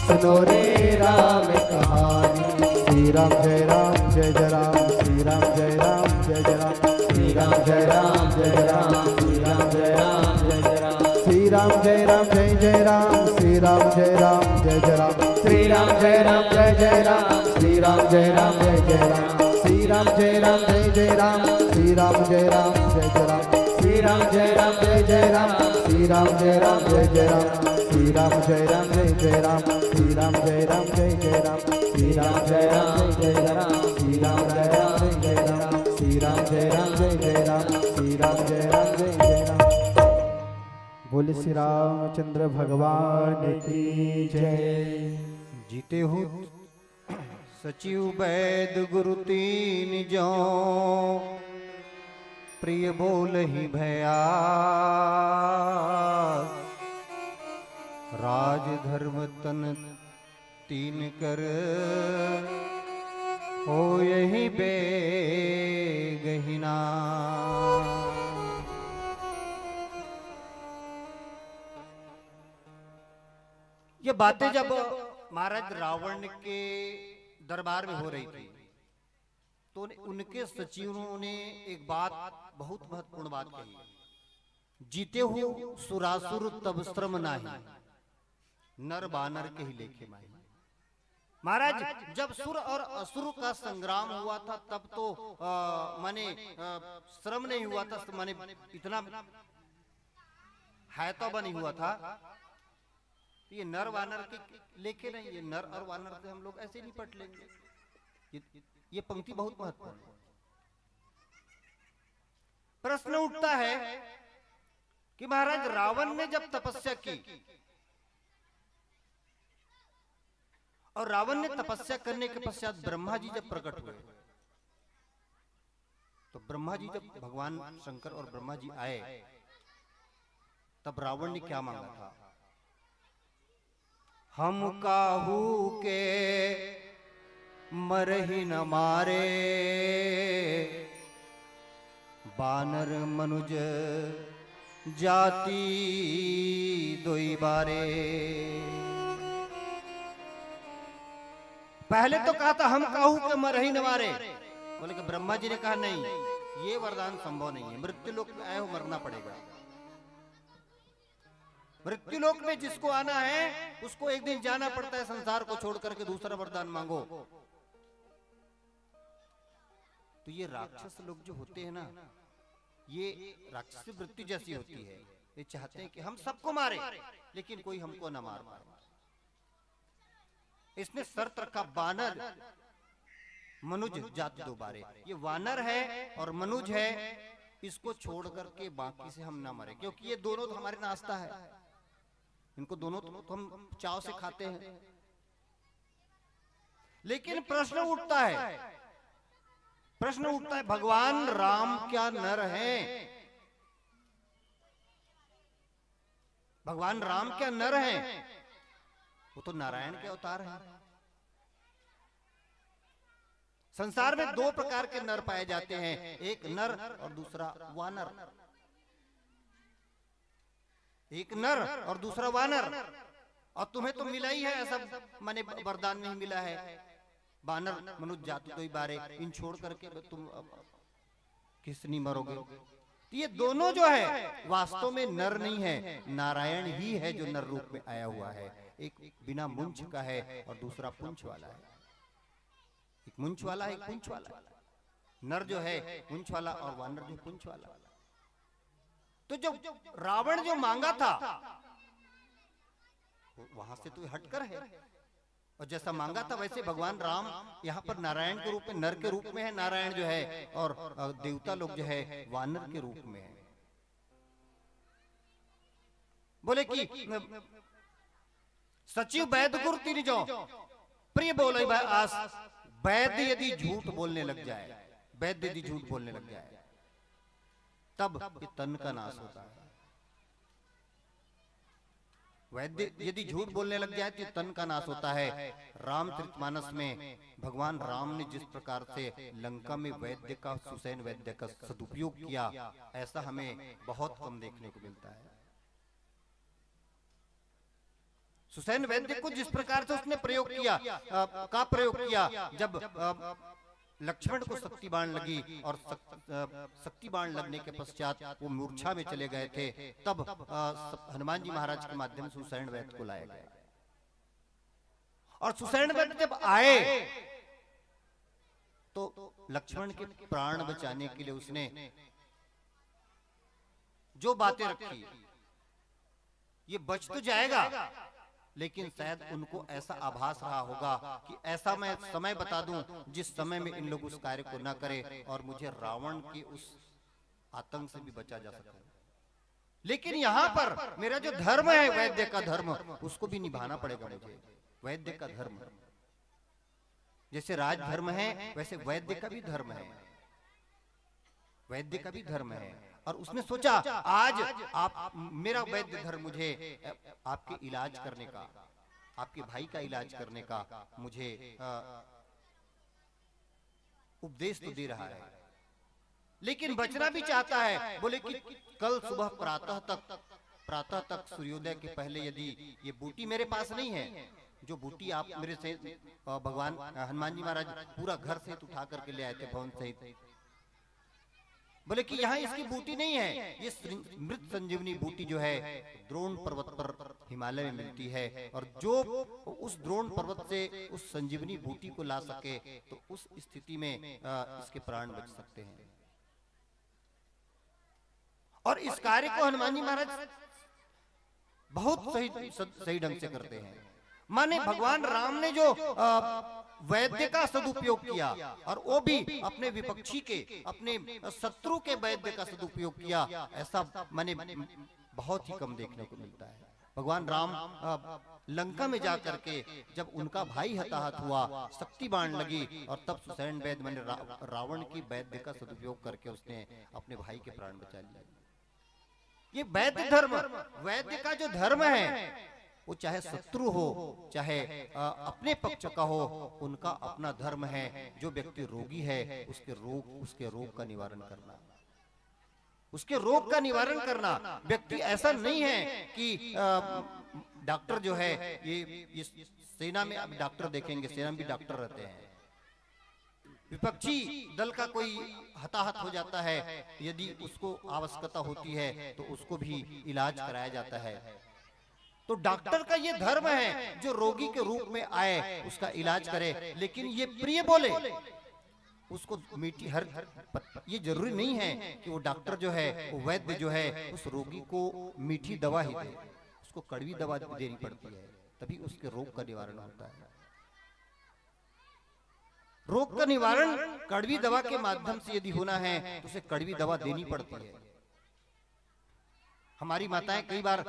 सुनो रे, राम कहानी। श्री राम जय राम जय जय राम, श्री राम जय राम जय जय राम, श्री राम जय राम जय जय राम, श्री राम जय राम जय जय राम। श्री राम जय राम जय जय राम, श्री राम जय राम जय जय राम। श्री राम जय राम जय जय राम, श्री राम जय राम जय जय राम। श्री राम जय राम जय जय राम, श्री राम जय राम जय जय राम। श्री राम जय राम जय जय राम, श्री राम जय राम जय जय राम। श्री राम जय राम जय जय राम, श्री राम जय राम जय जय राम। श्री राम जय राम जय जय राम, श्री राम जय राम जय जय राम। श्री राम जय राम जय जय राम, श्री राम जय राम जय जय राम। बोले श्री रामचंद्र भगवान की जय। जीते हूँ सचिव वैद गुरु तीन जो, प्रिय बोलहि भया। राज धर्म तन तीन कर हो यही बेगहिना। ये बातें जब महाराज रावण के दरबार में हो रही थी, तो उन-, उनके सचिवों ने एक बात, बहुत महत्वपूर्ण बात कही, "जीते हु सुरासुर तब श्रम नाही, नर बानर के ही लेखे माही।" महाराज, जब सुर और असुर का संग्राम हुआ था, तब तो, अ, माने, अ, श्रम नहीं हुआ था, माने इतना हायतौबा नहीं हुआ था। तो ये नर वानर के लेखे नहीं, ये नर और वानर से हम लोग ऐसे निपट लेंगे। ये, ये पंक्ति बहुत महत्वपूर्ण है। प्रश्न उठता है कि महाराज, रावण ने जब तपस्या की और रावण ने तपस्या करने के पश्चात ब्रह्मा जी जब प्रकट हुए, तो ब्रह्मा जी, जब भगवान शंकर और ब्रह्मा जी आए, तब रावण ने क्या मांगा था? "हम काहू के मरहि न मारे, बानर मनुज जाति दोई बारे।" पहले तो कहा था, "हम काहू के मरहि न मारे।" बोले कि ब्रह्मा जी ने कहा, "नहीं, ये वरदान संभव नहीं है, मृत्यु लोक में आए हो, मरना पड़ेगा।" मृत्यु लोक में जिसको आना है, उसको एक दिन जाना पड़ता है, संसार को छोड़ करके दूसरा वरदान मांगो। तो ये राक्षस लोग जो होते हैं ना, ये राक्षसी वृत्ति जैसी होती है। ये चाहते हैं कि हम सबको मारे, लेकिन कोई हमको ना मार पाए। इसने शर्त रखा, "बानर मनुज जात दो बारे।" ये वानर है और मनुज है, इसको छोड़ करके बाकी से हम ना मरे, क्योंकि ये दोनों तो हमारे नाश्ता है, इनको दोनों तो हम चाव से खाते हैं। लेकिन प्रश्न उठता है, प्रश्न उठता है, भगवान राम क्या नर हैं? भगवान राम क्या नर हैं? वो तो नारायण के अवतार हैं। संसार में दो प्रकार के नर पाए जाते हैं, एक नर और दूसरा वानर। एक नर और दूसरा वानर। और तुम्हें तो मिला ही है ऐसा, माने, वरदान नहीं मिला है। बानर मनुज जाति दोई बारे, इन छोड़ करके तुम अब किस नहीं मरोगे। तो ये दोनों जो है, वास्तव में नर नहीं है, नारायण ही है जो नर रूप में आया हुआ है। एक बिना मुंछ का है और दूसरा पुंछ वाला है। एक मुंछ वाला है, एक पुंछ वाला है। नर जो है मुंछ वाला और वानर जो पुंछ वाला। तो जो रावण जो मांगा था, वो वहां से तो हटकर है। और जैसा मांगा था वैसे भगवान राम यहाँ पर नारायण के रूप में, नर के रूप में है नारायण जो है, और, अ, देवता लोग जो है वानर के रूप में है। बोले कि, अ, सचिव वैद गुरु तिनि जो, प्रिय बोले भाई आस, वैद्य यदि झूठ बोलने लग जाए, वैद्य यदि झूठ बोलने लग जाए, तब ये तन का नाश होता है। वैद्य यदि झूठ बोलने लग जाए तो तन का नाश होता है। रामचरितमानस में भगवान राम ने जिस प्रकार से लंका में वैद्य का, सुसैन वैद्य का सदुपयोग किया, ऐसा हमें बहुत कम देखने को मिलता है। सुसैन वैद्य को जिस प्रकार से उसने प्रयोग किया, अ, का प्रयोग किया, जब, अ, लक्ष्मण को शक्ति बाण लगी और शक-, अ, शक्ति बाण लगने के पश्चात वो मूर्छा में चले गए थे, तब, अ, स-, हनुमान जी महाराज के माध्यम से सुसैन वैद्य को लाया गया। और सुसैन वैद्य जब आए तो लक्ष्मण के प्राण बचाने के लिए उसने जो बातें रखी, ये बच तो जाएगा, लेकिन शायद उनको ऐसा आभास रहा होगा कि ऐसा मैं समय बता दूं जिस समय में इन लोग उस कार्य को ना करें और मुझे रावण के उस आतंक से भी बचा जा सके। लेकिन यहाँ पर मेरा जो धर्म है, वैद्य का धर्म, उसको भी निभाना पड़ेगा मुझे। वैद्य का धर्म, जैसे राजधर्म है वैसे वैद्य का भी धर्म है, वैद्य का भी धर्म है। और उसने सोचा, आज आप, मेरा वैद्य धर्म मुझे, अ, आपके इलाज करने का, आपके भाई का इलाज करने का मुझे, अ, उपदेश तो दे रहा है, लेकिन बचना भी चाहता है। बोले कि कल सुबह प्रातः तक, प्रातः तक सूर्योदय के पहले यदि ये बूटी मेरे पास नहीं है, जो बूटी आप मेरे से, अ, भगवान, अ, हनुमान जी महाराज पूरा घर सहित उठा करके ले आए थे, भवन सहित, बोले कि यहाँ इसकी बूटी नहीं है, ये श्री-, मृत संजीवनी बूटी जो है, द्रोण पर्वत पर हिमालय में मिलती है, और जो उस द्रोण पर्वत से उस संजीवनी बूटी को ला सके, तो उस स्थिति में, अ, इसके प्राण बच सकते हैं। और इस कार्य को हनुमान जी महाराज बहुत सही, सही ढंग से करते हैं। माने भगवान राम ने जो, अ, वैद्य का सदुपयोग किया, और वो भी अपने विपक्षी के, अपने शत्रु के वैद्य का सदुपयोग किया, ऐसा माने बहुत ही कम देखने को मिलता है। भगवान राम, अ, लंका में जा करके जब उनका भाई हताहत हुआ, शक्ति बाण लगी, और तब सुषैण वैद्य माने रा-, रावण की वैद्य का सदुपयोग करके उसने अपने भाई के प्राण बचा लिए। ये वैद्य धर्म, वैद्य का जो धर्म है, वो चाहे शत्रु हो, चाहे, अ, अपने पक्ष का हो, उनका अपना धर्म है। जो व्यक्ति रोगी है, उसके रोग, उसके रोग का निवारण करना, उसके रोग का निवारण करना। व्यक्ति ऐसा नहीं है कि, अ, डॉक्टर जो है, ये, ये सेना में आप डॉक्टर देखेंगे, सेना में भी डॉक्टर रहते हैं। विपक्षी दल का कोई हताहत हो जाता है, यदि उसको आवश्यकता होती है, तो उसको भी इलाज कराया जाता है। तो डॉक्टर का ये धर्म है, जो रोगी के रूप में आए, उसका इलाज करे, लेकिन ये प्रिय बोले, उसको मीठी हर, ये जरूरी नहीं है कि वो डॉक्टर जो है, वो वैद्य जो है, उस रोगी को मीठी दवा ही दे, उसको कड़वी दवा देनी पड़ती है, तभी उसके रोग का निवारण होता है। रोग का निवारण कड़वी दवा के माध्यम से यदि होना है, तो उसे कड़वी दवा देनी पड़ती है। हमारी माताएं कई बार, अ,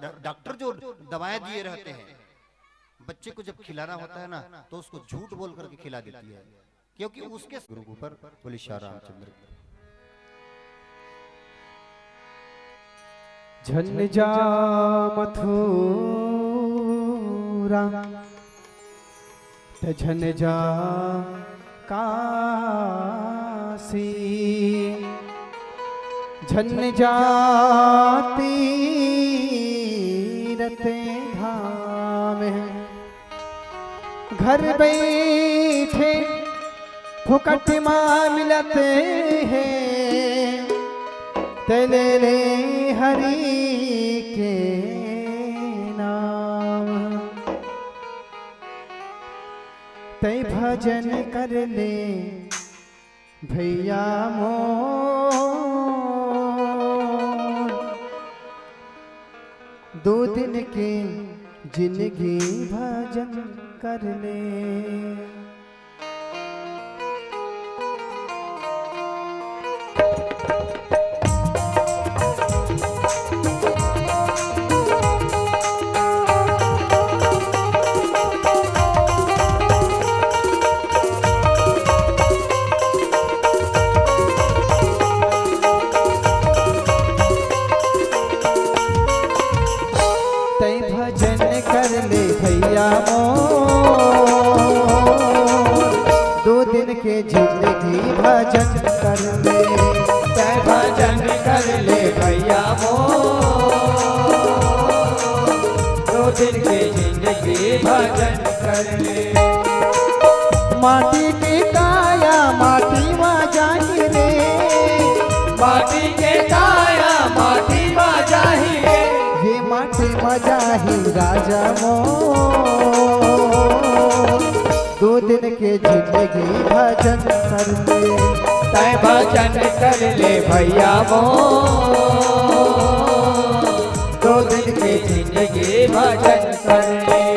डॉ-, डॉक्टर जो दवाएं दिए रहते हैं, बच्चे को जब खिलाना होता है ना, तो उसको झूठ बोल करके खिला देती है, क्योंकि उसके गुरु के ऊपर बोले श्री रामचंद्र। झन जा मथुरा, त झन जा काशी, झन जा तीरथ धाम। घर बैठे फुकट मा मिलत हे, ते ले ले हरि के नाम। ते भजन कर ले भैया मोर, दो दिन के जिंदगी भजन कर ले। तै भजन कर ले भैया मोर, दो दिन के जिंदगी भजन कर ले। तै भजन कर ले भैया मोर, दो दिन के जिंदगी भजन कर ले। माटी के काया माटी मा जाही रे, माटी के काया माटी मा जाही रे, ये माटी मा जाही राजा मोर। दो दिन के जिंदगी भजन कर ले। तै भजन कर ले भैया मोर, दो दिन के जिंदगी भजन कर ले।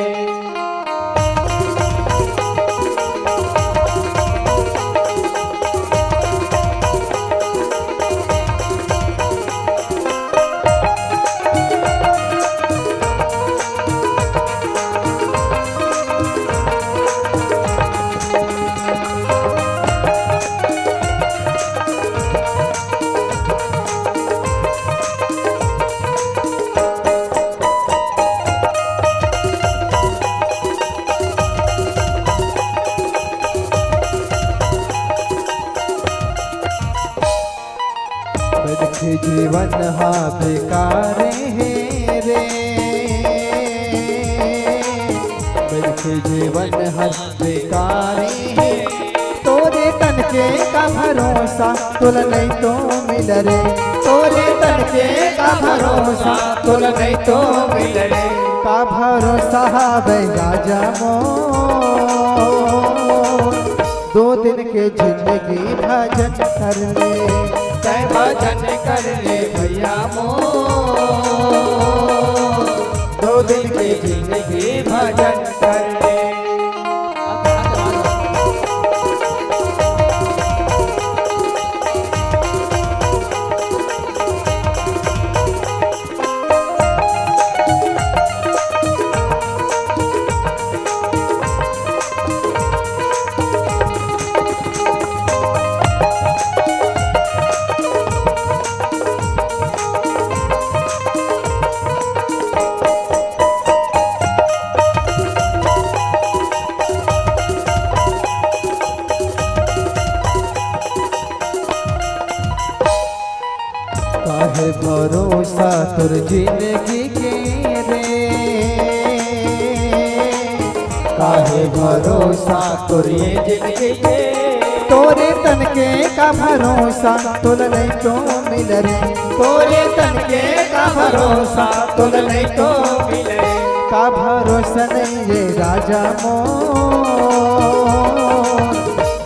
जीवन हा बेकार हे रे, बइठे जीवन हा बेकार हे। तोरे तन के का भरोसा, तोला नहीं तो मिल रे। तोरे तन के का भरोसा, तोला नहीं तो मिल रे। का भरोसा हवे राजा मोर, दो दिन के जिंदगी भजन कर ले। तै भजन कर ले भैया मोर, दो दिन के जिंदगी भजन कर ले। काहे भरोसा तोर जिंदगी के रे, काहे भरोसा तोर ये जिंदगी के। तोरे तन के का भरोसा, तोला नहीं तो मिल रे। तोरे तन के का भरोसा, तोला नहीं तो मिल रे। का भरोसा नहीं ये राजा मोर,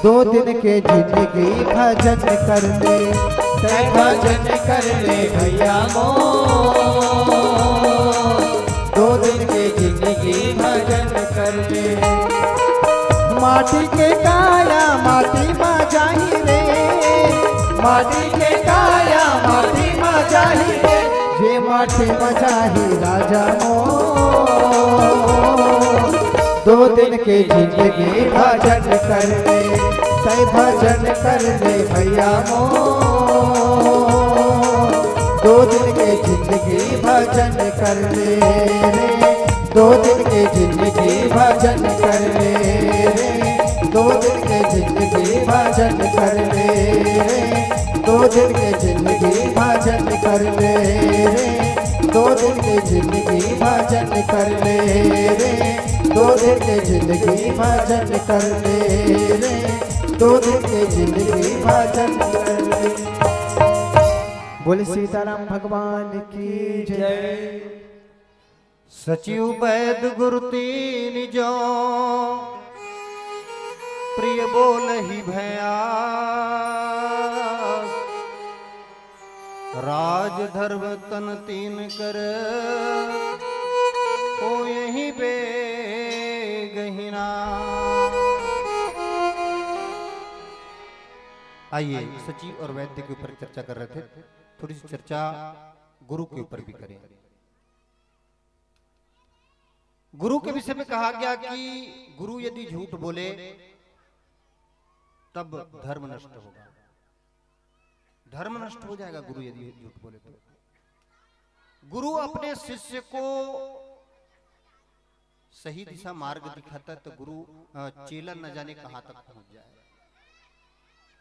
दो दिन के जिंदगी भजन कर ले। तै भजन कर ले भैया मोर, दो दिन के जिंदगी भजन कर ले। माटी के काया माटी मा जाही रे, माटी के काया माटी मा जाही रे, जे माटी मा जाही राजा मोर, दो दिन के जिंदगी भजन कर ले। तै भजन कर ले भैया मोर, दो दिन के जिंदगी भजन कर ले रे। दो दिन के जिंदगी भजन कर ले रे। दो दिन के जिंदगी भजन कर ले रे। दो दिन के जिंदगी भजन कर ले रे। दो दिन के जिंदगी भजन कर ले रे। दो दिन के जिंदगी भजन कर ले रे। दो दिन के जिंदगी भजन कर ले। बोले सीताराम भगवान की जय। सचिव वैद गुरु तीन जो, प्रिय बोलहि भया। राज धर्म तन तीन कर, होयहि बेगहिना। आइए, सचिव और वैद्य के ऊपर चर्चा कर रहे थे, थोड़ी सी चर्चा गुरु के ऊपर भी करें। गुरु के विषय में कहा गया कि गुरु यदि झूठ बोले, तब धर्म नष्ट होगा, धर्म नष्ट हो जाएगा गुरु यदि झूठ बोले तो। गुरु अपने शिष्य को सही दिशा मार्ग दिखाता है, तो गुरु, अ, चेला न जाने कहां तक पहुंच जाए।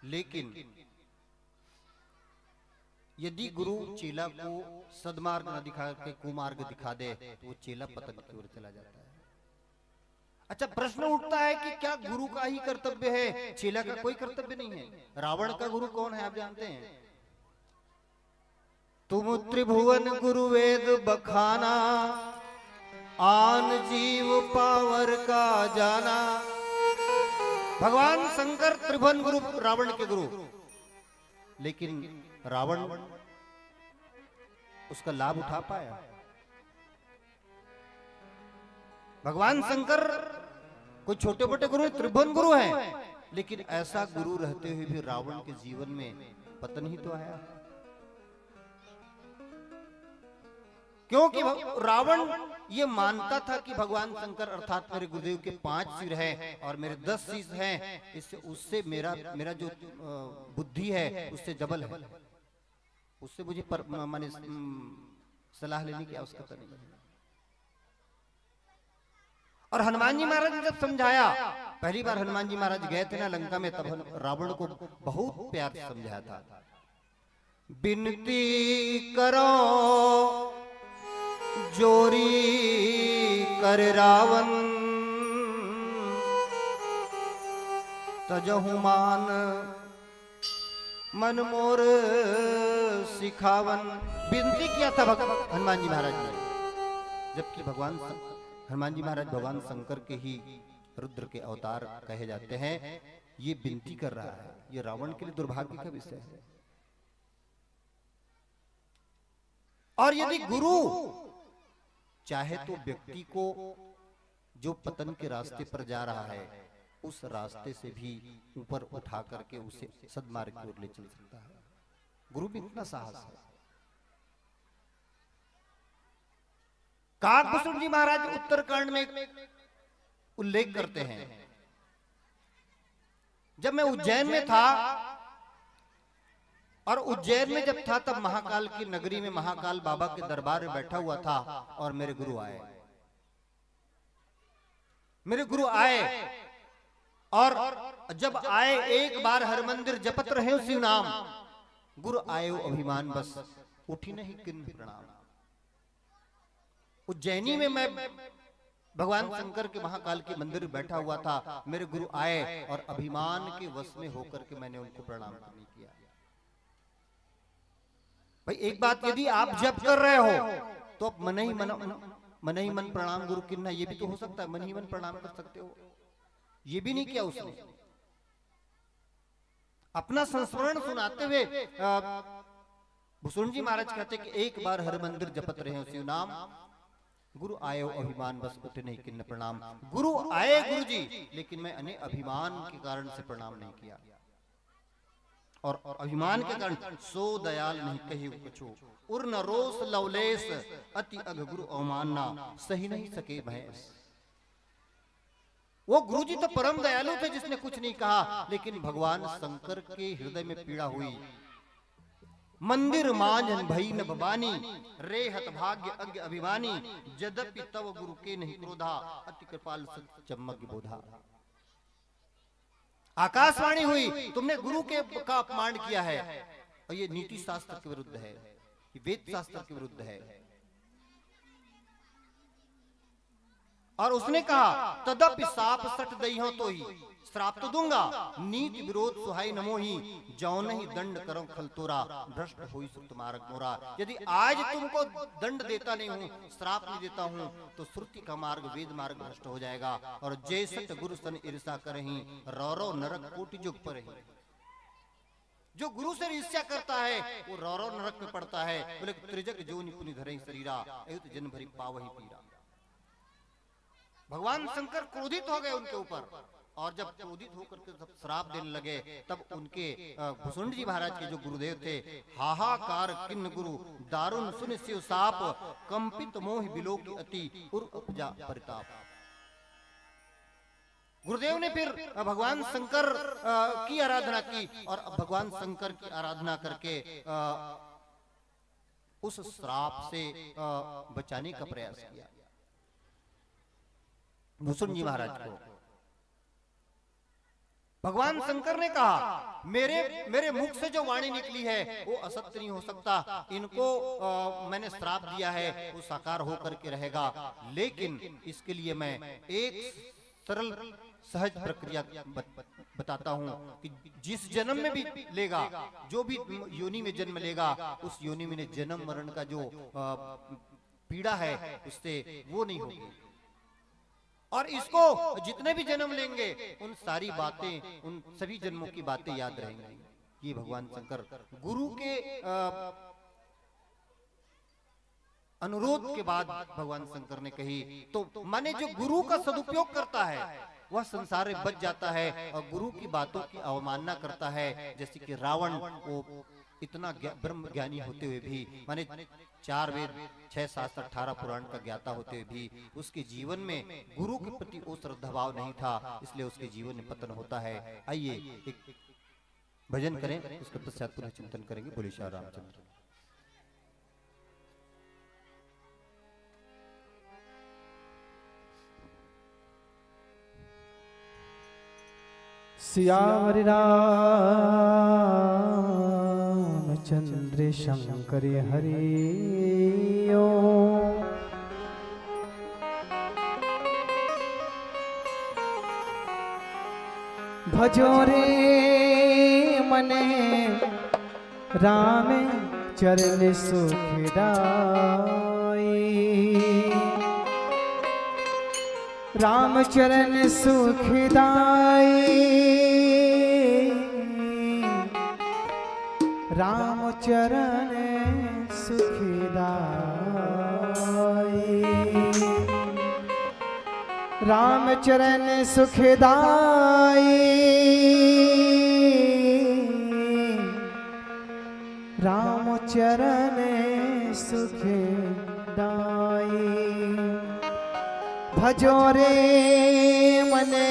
लेकिन यदि गुरु चेला को सदमार्ग न दिखा के कुमार्ग दिखा दे, तो वो चेला पतन की ओर चला जाता है। अच्छा, प्रश्न उठता है कि क्या गुरु का ही कर्तव्य है, चेला का कोई कर्तव्य नहीं है? रावण का गुरु कौन है, आप जानते हैं? तुम त्रिभुवन गुरु वेद बखाना, आन जीव पावर का जाना। भगवान शंकर त्रिभुवन गुरु, रावण के गुरु, लेकिन रावण उसका लाभ उठा पाया? भगवान शंकर कोई छोटे मोटे गुरु नहीं, त्रिभुवन गुरु हैं, लेकिन ऐसा गुरु रहते हुए भी रावण के जीवन में पतन ही तो आया। क्योंकि भग-, रावण ये मानता था कि भगवान शंकर अर्थात मेरे गुरुदेव के पांच सिर हैं और मेरे दस शीश हैं, इससे, उससे मेरा, मेरा जो, अ, बुद्धि है, उससे डबल है, उससे मुझे पर-, म-, माने, उम, सलाह लेने की आवश्यकता नहीं है। और हनुमान जी महाराज ने जब समझाया, पहली बार हनुमान जी महाराज गए थे ना लंका में, तब हन-, रावण को बहुत प्यार से समझाया था। बिनती करो जोरी कर रावण, तजहु मान मन मोर सिखावन। बिनती किया था भग-, हनुमान जी महाराज ने, जबकि भगवान शं-, हनुमान जी महाराज भगवान शंकर के ही रुद्र के अवतार कहे जाते हैं। ये बिनती कर रहा है, ये रावण के लिए दुर्भाग्य का विषय है। और यदि गुरु चाहे तो व्यक्ति को जो पतन के रास्ते पर जा रहा है, उस रास्ते से भी ऊपर उठा करके उसे सदमार्ग की ओर ले चल सकता है। गुरु में इतना साहस है। काकभूषुंड जी महाराज उत्तरकांड में उल्लेख करते हैं, जब मैं उज्जैन में था और उज्जैन में जब था, तब महाकाल की नगरी में महाकाल बाबा के दरबार में बैठा हुआ था और मेरे गुरु आए। मेरे गुरु आए और जब आए, एक बार हर मंदिर जपत रहे शिव नाम, गुरु आए अभिमान बस, उठी नहीं किन्न प्रणाम। उज्जैनी में मैं भगवान शंकर के महाकाल के मंदिर में बैठा हुआ था, मेरे गुरु आए और अभिमान के वश में होकर के मैंने उनको प्रणाम नहीं किया। भाई, एक बात, यदि आप जप कर रहे हो तो आप मन ही मन, मन ही मन प्रणाम गुरु किन्ना, ये भी तो हो सकता है, मन ही मन प्रणाम कर सकते हो। ये भी नहीं किया उसने। अपना संस्मरण सुनाते हुए भूषण जी महाराज कहते कि एक बार हर मंदिर जपत रहे शिव नाम, गुरु आयो अभिमान बस उठे नहीं किन्न प्रणाम। गुरु आए गुरु जी, लेकिन मैंने अभिमान के कारण से प्रणाम नहीं किया। और अभिमान के कारण सो दयाल नहीं कही कछु, उर न रोष लवलेश, अति अघ गुरु अवमानना, सही नहीं सके भैंस। वो गुरुजी तो परम दयालु थे, जिसने कुछ नहीं कहा, लेकिन भगवान शंकर के हृदय में पीड़ा हुई। मंदिर मांझन भई न भवानी, रे हतभाग्य अज्ञ अभिमानी, जदपि तव गुरु के नहीं क्रोधा, अति कृपाल सत चम्मज्ञ बोधा। आकाशवाणी हुई, तुमने गुरु के का अपमान किया है, और ये नीति शास्त्र के विरुद्ध है, ये वेद शास्त्र के विरुद्ध है। और उसने कहा, तदपि साप सट दई हो तो ही, श्राप तो दूंगा, नीति विरोध सुहाई नमो ही, जौ नहीं दंड करो खल तोरा, भ्रष्ट होई सुत मार्ग मोरा। यदि आज तुमको दंड देता नहीं हूं, श्राप नहीं देता हूं, तो श्रुति का मार्ग, वेद मार्ग भ्रष्ट हो जाएगा। और जय सत गुरु सन ईर्षा करही, रौ रौ नरक कोटि जुग परही। जो गुरु से ईर्ष्या करता है, वो रौ रौ नरक में पड़ता है। बोले, त्रिजग जोनि पुनि धरहि शरीरा, अयुत जन भरि पावहि पीरा। भगवान शंकर क्रोधित हो गए उनके ऊपर, और जब क्रोधित होकर के जब श्राप देने लगे, तब उनके, अ, भुसुंड जी महाराज के जो गुरुदेव थे, हाहाकार किन्न गुरु, दारुण सुनि शिव साप, कंपित मोहि बिलोकि अति, उर उपजा परिताप। गुरुदेव ने फिर, अ, भगवान शंकर, अ, की आराधना की, और भगवान शंकर की आराधना करके, अ, उस श्राप से, अ, बचाने का प्रयास किया भुसुंड जी महाराज को। भगवान शंकर ने कहा, मेरे, मेरे मुख से जो वाणी निकली है, वो असत्य नहीं हो सकता। इनको, अ, मैंने श्राप दिया है, वो साकार होकर के रहेगा, लेकिन इसके लिए मैं एक सरल, सहज प्रक्रिया बत-, बताता हूँ कि जिस जन्म में भी लेगा, जो भी योनि में जन्म लेगा, उस योनि में जन्म मरण का जो, अ, पीड़ा है, उससे वो नहीं होगी। और इसको जितने भी जन्म लेंगे, उन सारी बातें, उन सभी जन्मों की बातें याद रहेंगी। ये भगवान शंकर गुरु के, अ, अनुरोध के बाद भगवान शंकर ने कही, तो माने जो गुरु का सदुपयोग करता है, वह संसार में बच जाता है, और गुरु की बातों की अवमानना करता है, जैसे कि रावण, वो इतना ज्ञा-, ब्रह्म ज्ञानी होते हुए भी, माने चार वेद, छह शास्त्र, अठारह पुराण का ज्ञाता होते हुए भी उसके जीवन में गुरु के प्रति वो श्रद्धा भाव नहीं था, इसलिए उसके जीवन में पतन होता है। आइए, एक भजन करें, उसके पश्चात पुनः चिंतन करेंगे। बोलिए श्री रामचंद्र। सियावर रामचंद्र हरे शंकर हरि ओम। भजो रे मने राम चरण सुखदाई। राम चरण सुखदाई। राम चरण सुखदाई। राम चरण सुखदाई। राम चरण सुखदाई। भजो रे मने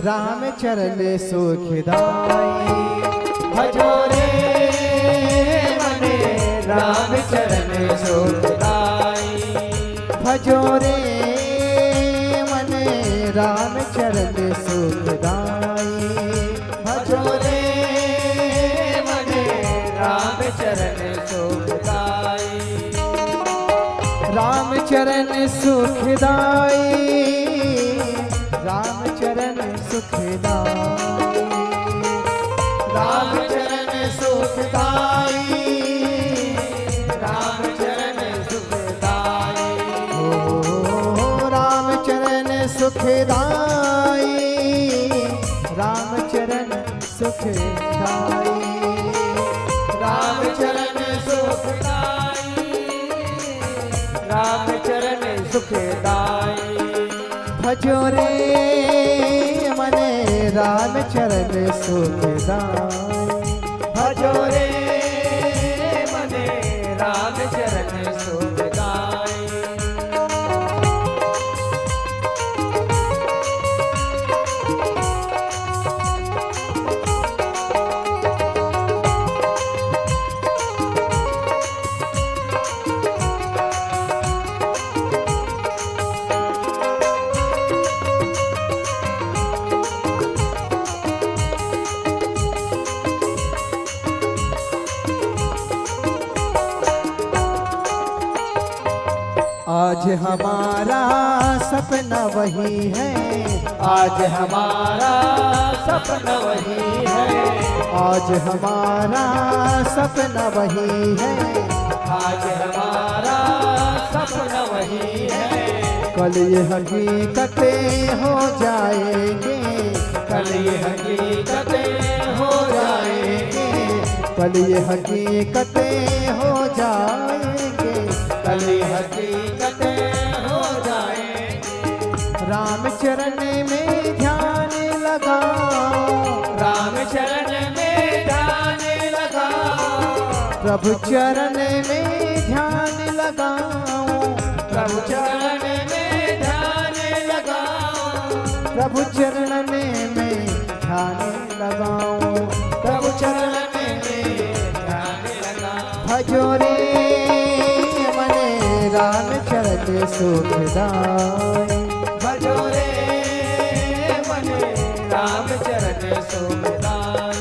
राम चरण सुखदाई। भजो रे मने राम चरण सुखदाई। भजो रे मने राम चरण सुखदाई। भजो रे मने राम चरण सुखदाई। राम चरण सुखदाई। राम चरण सुखदाई। राम चरण सुखदाई। राम चरण सुखदाई। ओ राम चरण सुखदाई। राम चरण सुखदाई। राम चरण सुखदाई। राम चरण सुखदाई। भजो रे मने राम चरण सुखदाई। भजो रे मने राम चरण सुखदाई। आज हमारा सपना वही है। आज हमारा सपना वही है। आज हमारा सपना वही है। आज हमारा सपना वही है। कल ये हकीकतें हो जाएंगे। कल ये हकीकतें हो जाएंगे। कल ये हकीकतें हो जाएंगे। कल ये हकीकतें हो जाएंगे। राम चरण में ध्यान लगाओ। राम चरण में ध्यान लगाओ। प्रभु चरण में ध्यान लगाओ। प्रभु चरण में ध्यान लगाओ। प्रभु चरण में ध्यान लगाओ। प्रभु चरण में ध्यान लगाओ। भजो रे मने राम चरण सुखदाई। भजो रे मने राम चरण सुखदाई।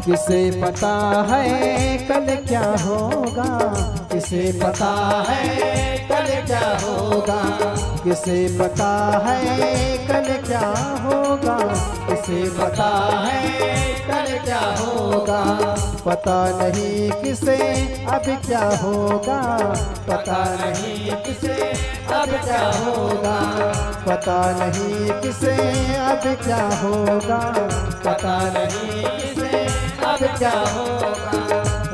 किसे पता है कल क्या होगा, किसे पता है कल क्या होगा, किसे पता है कल क्या होगा, किसे पता है कल क्या होगा। पता नहीं किसे अब क्या होगा, पता नहीं किसे अब क्या होगा, पता नहीं किसे अब क्या होगा, पता नहीं किसे अब क्या होगा।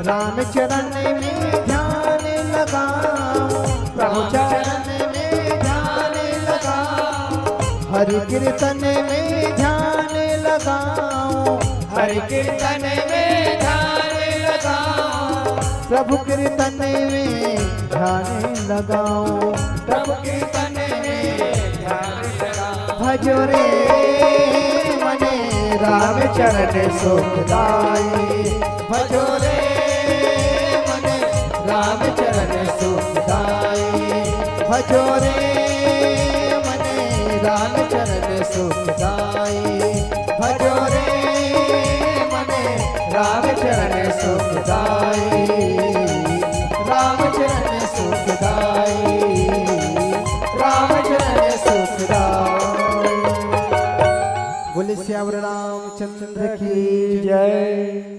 राम चरण में ध्यान लगाओ, प्रभु चरण में ध्यान लगाओ, हरि कीर्तन में ध्यान लगाओ, हरि कीर्तन में ध्यान लगाओ। प्रभु कीर्तन में ध्यान लगाओ। प्रभु कीर्तन में ध्यान लगाओ। भजो रे मने राम चरण सुखदाई। भजो रे मने राम चरण सुखदाई। भजो रे मने राम चरण सुखदाई। भजो रे मने राम चरण सुखदाई। राम चरण सुखदाई। राम चरण सुखदाई। बोले सियावर रामचंद्र की जय।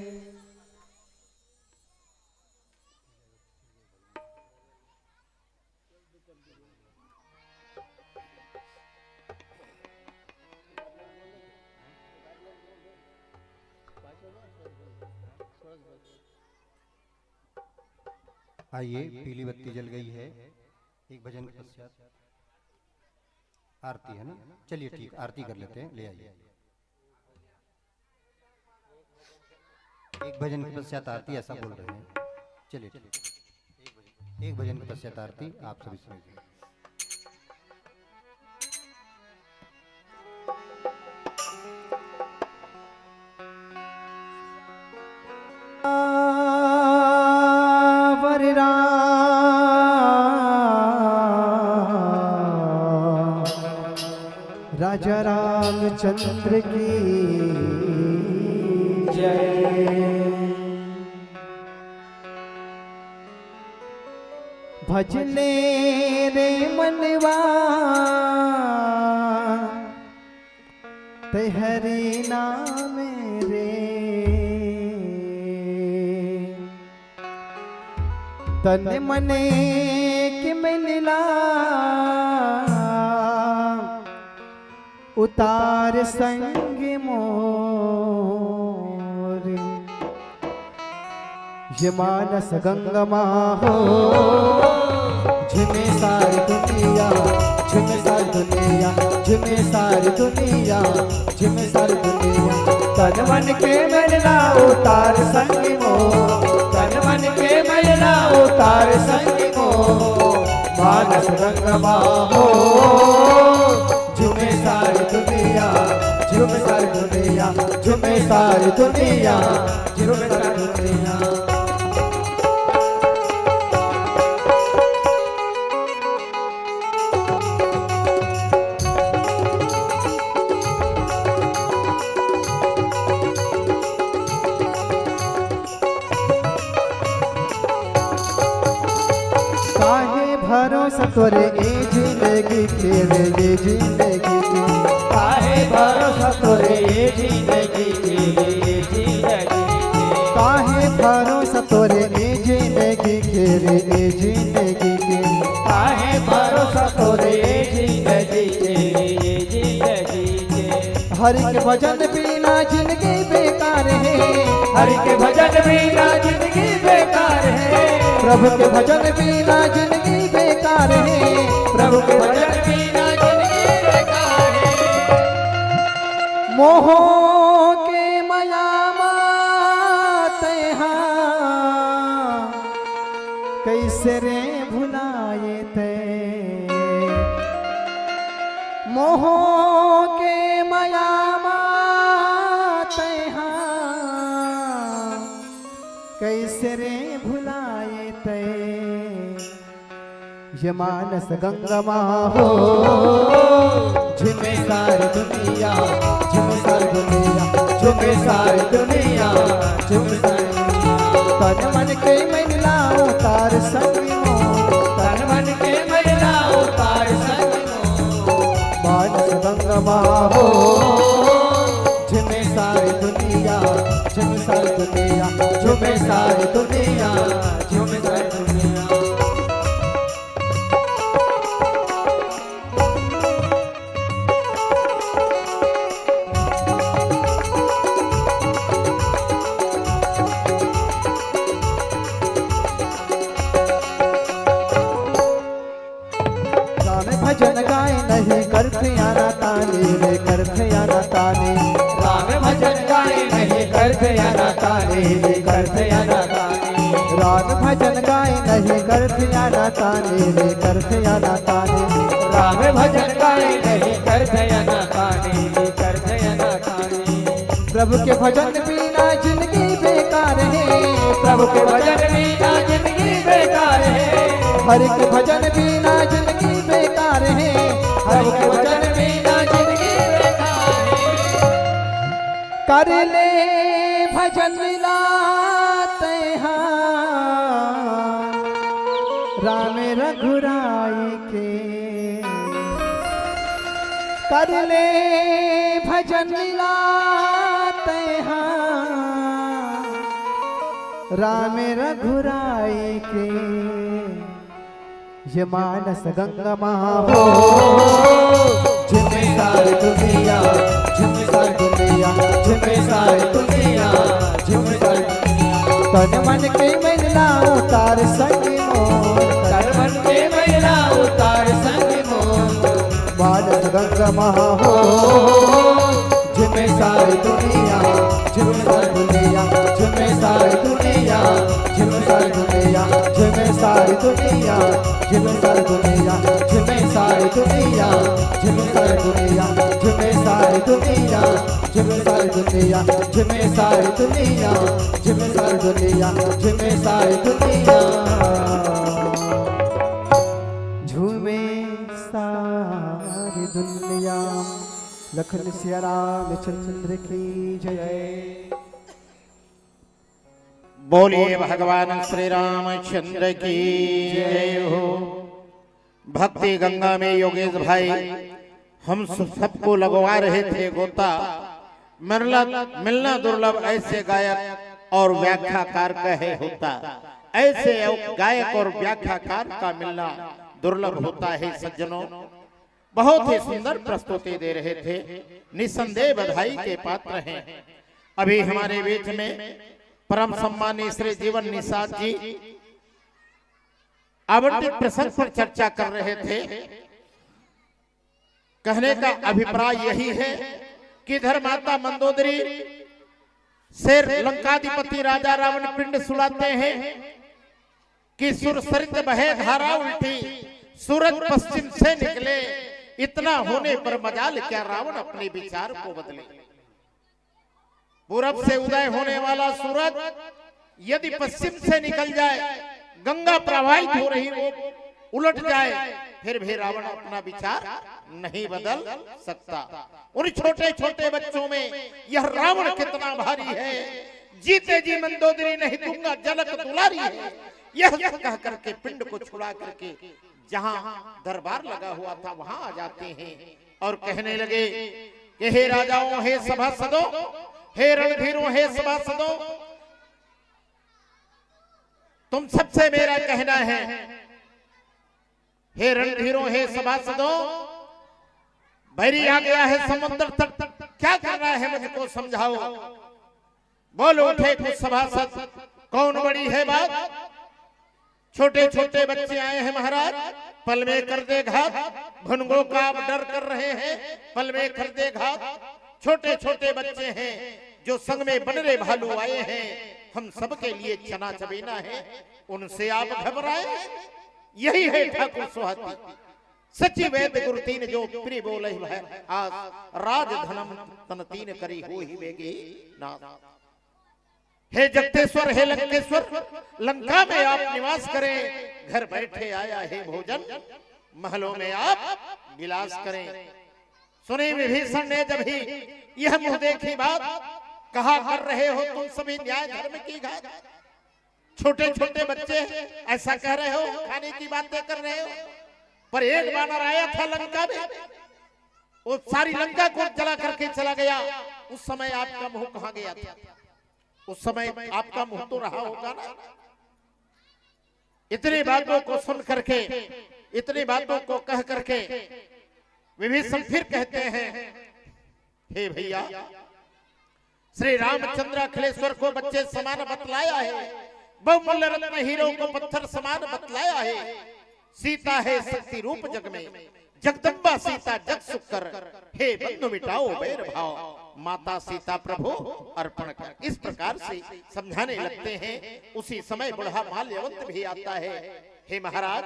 आइए, पीली बत्ती जल गई है। एक भजन के पश्चात आरती है ना? चलिए, ठीक, आरती कर लेते हैं, ले आइए। एक भजन के पश्चात आरती, ऐसा बोल रहे हैं। चलिए, ठीक, एक भजन के पश्चात आरती आप सभी सुनिए। राजा रामचंद्र की जय। भजले रे मनवा, ते हरि नाम रे। तन मन के मैला उतार संग मोर। ये मानस गंगा माँ हो, झूमे सारी दुनिया, झूमे सारी दुनिया, झूमे सारी दुनिया, झूमे सारी दुनिया। तन मन के मैला उतार संग मोर, तन मन के मैला उतार संग मोर। मानस गंगा माँ हो, झूमे सारी दुनिया, झूमे सारी दुनिया, झूमे सारी दुनिया, झूमे सारी दुनिया। काहे भरोसा तोरे ए जिंदगी के रे, ए जिंदगी के। काहे भरोसा तोरे ए जिंदगी के रे, ए जिंदगी के। काहे भरोसा तोरे ए जिंदगी के रे, ए जिंदगी के। काहे भरोसा तोरे ए जिंदगी के रे, ए जिंदगी के। हरि के भजन बिना जिंदगी बेकार है। हरि के भजन बिना जिंदगी बेकार है। प्रभु के भजन बिना जिंदगी बेकार है। प्रभु के भजन बिना जिंदगी बेकार है। मोह के मया मा तैहा कैसे रे भुलाए ते। मोह के मया मा तैहा कैसे रे भुलाए ते। ये मानस गंगा माँ हो, झूमे सारी दुनिया, झूमे सारी दुनिया, झूमे सारी दुनिया, झूमे सारी दुनिया। तन मन के मैला उतार संग मोर, तन मन के मैला उतार संग मोर। मानस गंगा माँ हो, झूमे सारी दुनिया, झूमे सारी दुनिया, झूमे सारी दुनिया, झूमे सारी दुनिया। राम भजन गाए नहीं करथे आना ताने रे, करथे आना ताने। राम भजन गाए नहीं करथे आना ताने रे, करथे आना ताने। राम भजन गाए नहीं करथे आनाकानी रे, करथे आनाकानी। राम भजन गाए नहीं करथे आनाकानी रे, करथे आनाकानी। प्रभु के भजन बिना जिंदगी बेकार हे। प्रभु के भजन बिना जिंदगी बेकार हे। हरि के भजन बिना जिंदगी बेकार हे। हरि के भजन बिना जिंदगी बेकार हे। कर ले भजन मिला तैहा राम रघुराई के। कर ले भजन मिला तैहा राम रघुराई के। ये मानस गंगा महा हो, झूमे सारी दुनिया, झूमे सारी दुनिया, झूमे सारी दुनिया, झूमे सारी दुनिया। तन मन के मैला उतार संग मोर, तन मन के मैला उतार संग मोर। मानस गंगा महा हो, झूमे सारी दुनिया, झूमे सारी दुनिया, झूमे सारी दुनिया, झूमे सारी दुनिया, झूमे सारी दुनिया, झूमे सारी दुनिया, झूमे सारी दुनिया, झूमे सारी दुनिया, झूमे सारी दुनिया, झूमे सारी दुनिया, झूमे सारी दुनिया, झूमे सारी दुनिया, झूमे सारी दुनिया। झूमे सारी दुनिया। लखन सिया रामचंद्र की जय। बोलिए भगवान श्री रामचंद्र की जय हो। भक्ति गंगा में योगेश भाई हम सब, सबको लगवा रहे थे गोता। मिलना, मिलना दुर्लभ ऐसे गायक और व्याख्याकार कहे होता। ऐसे गायक और व्याख्याकार का मिलना दुर्लभ होता है सज्जनों। बहुत ही सुंदर प्रस्तुति दे रहे थे, निसंदेह बधाई के पात्र हैं। अभी हमारे बीच में परम सम्मानी श्री जीवन निषाद जी आवंटित प्रसंग पर चर्चा कर रहे थे। कहने का अभिप्राय यही है कि इधर माता मंदोदरी से लंकाधिपति राजा रावण पिंड सुलाते हैं कि सुर सरित बहे धारा उल्टी, सूरज पश्चिम से निकले। इतना होने पर मजाल क्या रावण अपने विचार को बदले। पूरब से उदय होने वाला सूरज यदि पश्चिम से निकल जाए, गंगा प्रवाहित हो रही वो उलट जाए, फिर भी रावण अपना विचार नहीं बदल सकता। उन छोटे छोटे बच्चों में यह रावण कितना भारी है। जीते जी मंदोदरी नहीं दूंगा जनक दुलारी है, यह कह करके पिंड को छुड़ा करके जहां दरबार लगा हुआ था वहां आ जाते हैं और कहने लगे कि हे राजाओं, हे सभासदों, हे रणधीरों, हे सभासदों, तुम सबसे मेरा कहना है, हे रणधीरों, हे सभासदों, बैरी आ गया है समुद्र तट, क्या करना है मुझको समझाओ। बोल उठे कुछ सभासद, कौन बड़ी है बात? छोटे छोटे बच्चे आए हैं महाराज, पल में कर दे घात। भुनगों का आप डर कर रहे हैं, पल में कर दे घात। छोटे छोटे बच्चे हैं जो संग में बनरे भालू आए हैं, हम सबके लिए चना चबेना है, उनसे आप घबराए हैं। यही है ठाकुर सुहाती, सची वैद गुरु तीन जो प्रिय बोले भय आस, राज धनम तन तीन करी होहि बेगे नास। हे जगतेश्वर, हे लंकेश्वर, लंका में आप निवास करें, घर बैठे आया है भोजन, महलों में आप विलास करें। सुने विभीषण ने जब ही यह मुंह देखी बात, कहा कर रहे हो तुम सभी न्याय धर्म की घात। छोटे छोटे बच्चे ऐसा कह रहे हो, खाने की बातें कर रहे हो, पर एक बानर आया था लंका में, वो सारी लंका को जला करके चला गया। उस समय आपका मुंह कहां गया था? उस समय आपका मुंह तो रहा होगा ना। इतनी बातों को सुन करके, इतनी बातों को कह करके विभीषण फिर कहते हैं, हे भैया, श्री रामचंद्र अखिलेश्वर को बच्चे समान बतलाया है, बहुमूल्य रत्न हीरों को पत्थर समान बतलाया है। सीता है शक्ति रूप जग में, जगदम्बा सीता जग सुख कर, हे बंधु मिटाओ बैर भाव। माता सीता प्रभु अर्पण कर। इस प्रकार से समझाने लगते हैं। उसी समय बूढ़ा माल्यवंत भी आता है। हे महाराज,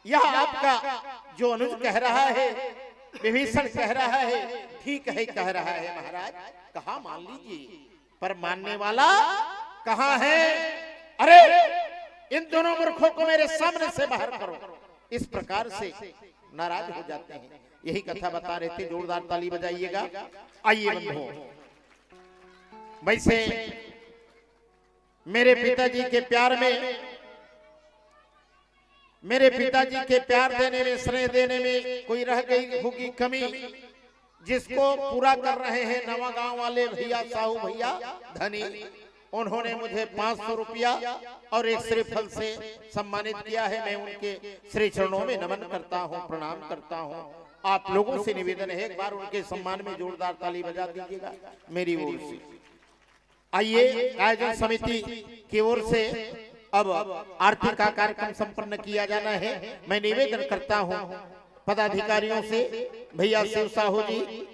यह आपका जो अनुज कह रहा है, विभीषण कह रहा है, ठीक है कह रहा है महाराज, कहा मान लीजिए, पर मानने वाला कहाँ है? अरे, इन दोनों मूर्खों को मेरे सामने से बाहर करो। इस प्रकार से नाराज हो जाते हैं। यही कथा बता रहे थे, जोरदार ताली बजाइएगा। आइए बंधुओं, वैसे मेरे पिताजी के प्यार में, मेरे पिताजी के प्यार देने में, स्नेह देने में कोई रह गई होगी कमी, जिसको पूरा कर रहे हैं नवा गांव वाले भैया, साहू भैया, धनी, उन्होंने मुझे पाँच सौ रुपया और एक श्रीफल से सम्मानित किया है। मैं उनके श्री चरणों में नमन करता हूँ, प्रणाम करता हूँ। आप लोगों से निवेदन है, एक बार उनके सम्मान में जोरदार ताली बजा दीजिएगा मेरी ओर से। आइए, आयोजन समिति की ओर से अब आरती का कार्यक्रम संपन्न किया जाना है। मैं निवेदन करता हूँ पदाधिकारियों से, भैया शिव साहू जी,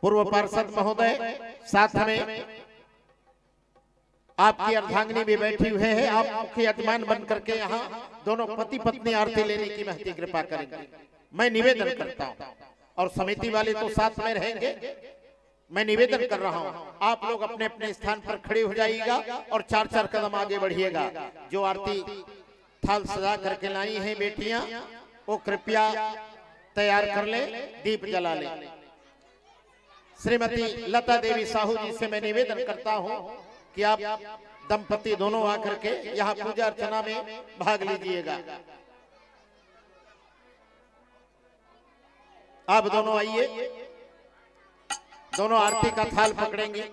पूर्व पार्षद महोदय, साथ में आपकी अर्धांगिनी भी बैठी हुई है, आप मुख्य यजमान बन करके यहाँ दोनों पति पत्नी आरती लेने की महती कृपा करेंगे। मैं निवेदन करता हूँ, और समिति वाले तो साथ में रहेंगे, मैं निवेदन कर रहा हूँ, आप लोग अपने अपने स्थान पर खड़े हो जाइएगा और चार चार कदम आगे बढ़िएगा। जो आरती थाल सजा करके लाई हैं बेटियां, वो कृपया तैयार कर लें, दीप जला लें। श्रीमती लता देवी साहू जी से मैं निवेदन करता हूं कि आप दंपति दोनों आकर के यहां पूजा अर्चना में भाग लीजिएगा। आप दोनों आइए, दोनों आरती का थाल पकड़ेंगे।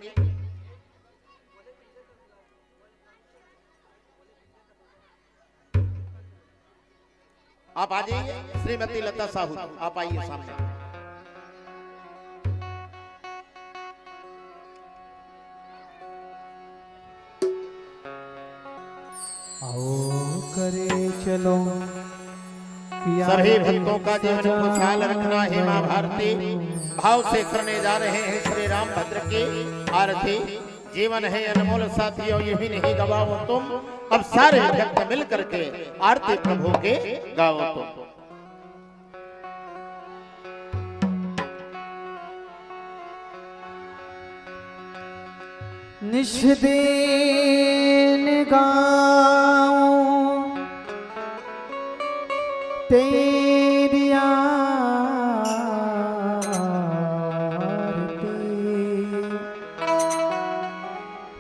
आप आ जाइए, श्रीमती लता साहू, आप आइए सामने। आओ करे चलो, सभी भक्तों का जीवन खुशहाल रखना है। माँ भारती भाव से करने जा रहे हैं श्री रामभद्र की आरती। जीवन है अनमोल साथियों, यूं ही नहीं गवाओ तुम। अब सारे भक्त मिल करके आरती प्रभु के गाओ तुम। निष्दिन गाऊं तेरी आरती।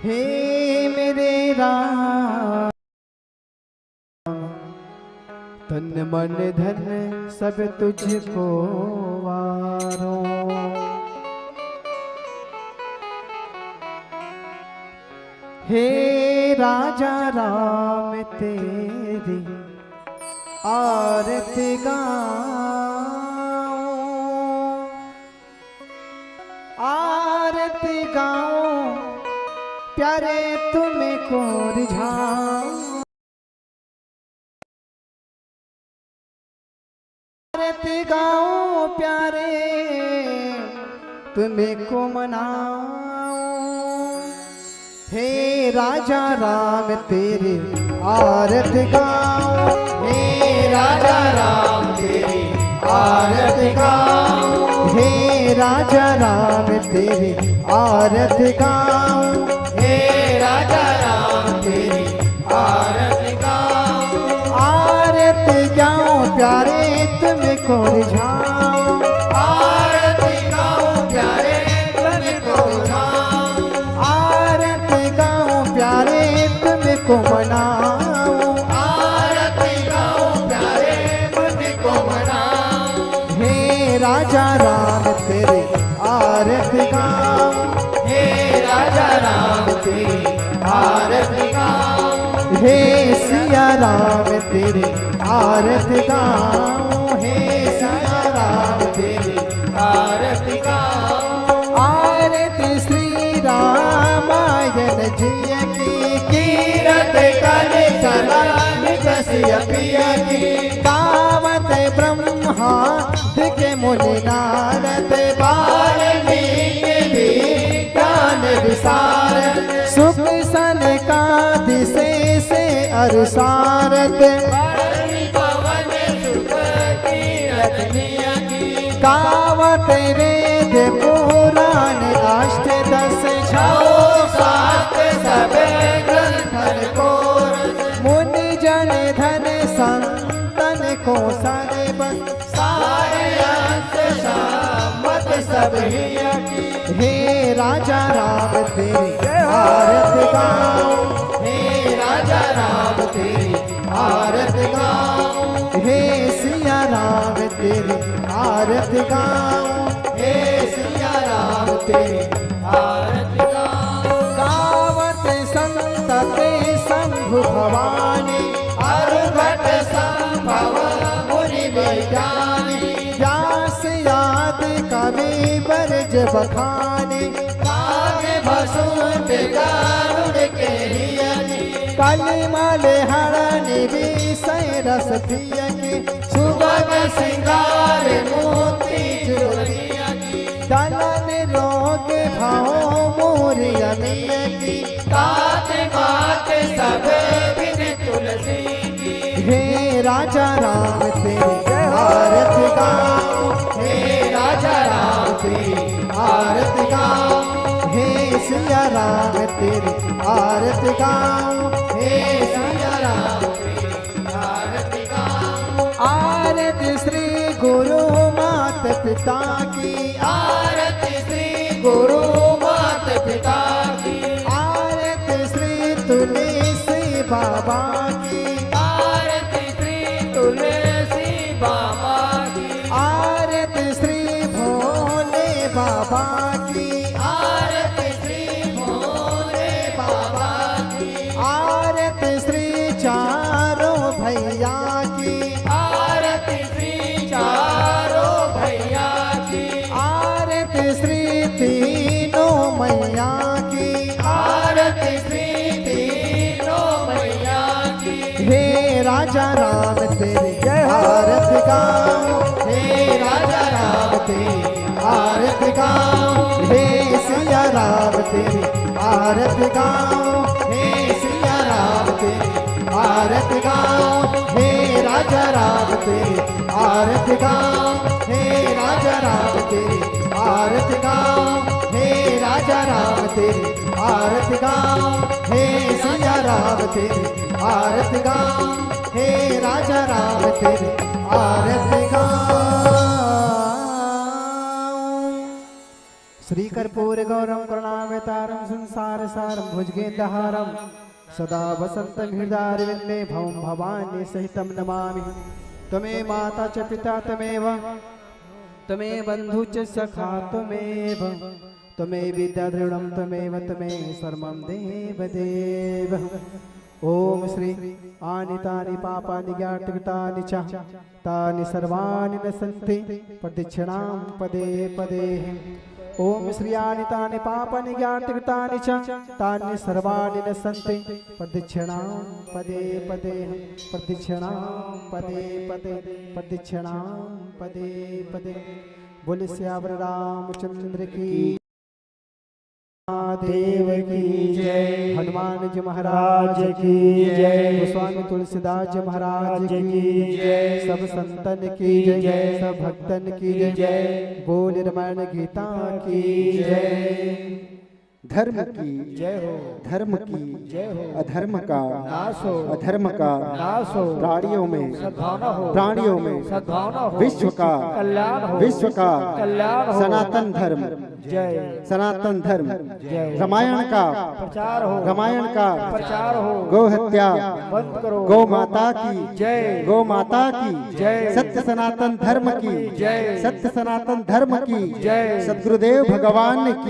हे मेरे राम, तन मन धन सब तुझको वारो। हे राजा राम तेरी आरती गाऊं, आरती गाऊं प्यारे तुमको रिझाऊं। आरती गाऊं प्यारे तुमको मनाऊं। हे राजा राम तेरी आरती गाऊं। हे राजा राम तेरी आरती गाऊं। हे राजा राम तेरी आरती गाऊं। हे राजा राम तेरी आरती गाऊं। आरती गाऊं प्यारे तुमको रिझाऊं। आरती गाऊं प्यारे तुमको रिझाऊं। आरती गाऊं प्यारे तुमको मनाऊं। आरती गाऊं प्यारे तुमको मनाऊं। हे राजा राम तेरी आरती गाऊं। हे राजा राम तेरी आरती गाऊं। हे सिया राम तेरी आरती गाऊं। हे सिया राम तेरी आरती गाऊं। आरती श्री रामायण जी की। कीरत कलि सलाम कसिय पिय की। गावत ब्रह्मादि के मुनि नारद। वाल्मीकि भी सारथ। पवन सुख कीरत नियति। गावत वेद पुराण अष्ट दस। छौ शास्त्र सब ग्रंथन को। मुनि जन धन संतन को सर्व। सारे अंश सम्मत सब ही। हे राजा राम तेरी आरत गाऊं। हे राजा राम तेरी आरत गाऊं। हे सिया राम तेरी आरत गाऊं। हे सिया राम तेरी आरत गाऊं। गावत संतत शंभु भवानी। अरुघट संभव मुनि विज्ञानी। व्यास आदि कवि बरज बखानी। काव्य भसुत गरुड़ के हियनी। कलिमल हरनि विषय रस पियनी। सुगम सिंगार मोती चुरनियनी। दलन रोग भव मोर अनियनी। तात मात सब विध तुलसी। हे राजा राम तेरी आरत गाऊं। हे राजा राम तेरी आरत गाऊं। हे सिया राम तेरी आरत गाऊं। हे सिया राम तेरी आरत गाऊं। आरत श्री गुरु मात पिता की। आरत श्री गुरु मात पिता की। आरत श्री तुलसी बाबा की। आरती श्री तुलसी बाबा की। आरती श्री भोले बाबा की। आरती श्री भोले बाबा की। आरती श्री चारों भैया की। आरती श्री चारों भैया की। आरती श्री तीनों मैया की। आरती श्री तीनों मैया की। हे राजा राम तेरी आरत गाऊं। हे राजा राम तेरी आरत गाऊं। हे सिया राम तेरी आरत गाऊं। हे सिया राम तेरी आरत गाऊं। हे राजा राम तेरी आरत गाऊं। हे राजा राम तेरी आरत गाऊं। हे राजा राम तेरी आरत गाऊं। हे सिया राम तेरी आरत गाऊं। हे राजा राम तेरी आरत गाऊं। श्री कर्पूर गौरम करुणावतारम संसार सारम भुजगेंद्रहारम सदा वसंतम हृदयारविंदे भवम भवानी सहितम नमामि। त्वमेव माता च पिता त्वमेव, त्वमेव बंधु च सखा त्वमेव, त्वमेव विद्या द्रविणम त्वमेव, त्वमेव सर्वम देव देव। ओम श्री आनि तानि पापानि ज्ञातकृतानि च तानि सर्वाणि नश्यन्ति प्रदक्षिणां पदे पदे। ओम श्री आनि तानि पापानि ज्ञातकृतानि च तानि सर्वाणि नश्यन्ति प्रदक्षिणां पदे पदे। प्रदक्षिणां पदे पदे। प्रदक्षिणां पदे पदे। बोले सियावर रामचंद्र की देव की जय। हनुमान जी महाराज की जय। गोस्वामी तुलसीदास जी महाराज की जय। सब संतन की जय। सब भक्तन की जय। बोल रामायण गीता की जय। धर्म की जय हो। धर्म की जय हो। अधर्म का नाश हो। अधर्म का नाश हो। प्राणियों में सद्भावना हो। प्राणियों में सद्भावना हो। विश्व का कल्याण हो। विश्व का कल्याण हो। सनातन धर्म जय। सनातन धर्म जय। रामायण का प्रचार हो। रामायण का प्रचार हो। गौ हत्या बंद करो। गौ माता की जय। गौ माता की जय। सत्य सनातन धर्म की जय। सत्य सनातन धर्म की जय। सदगुरुदेव भगवान की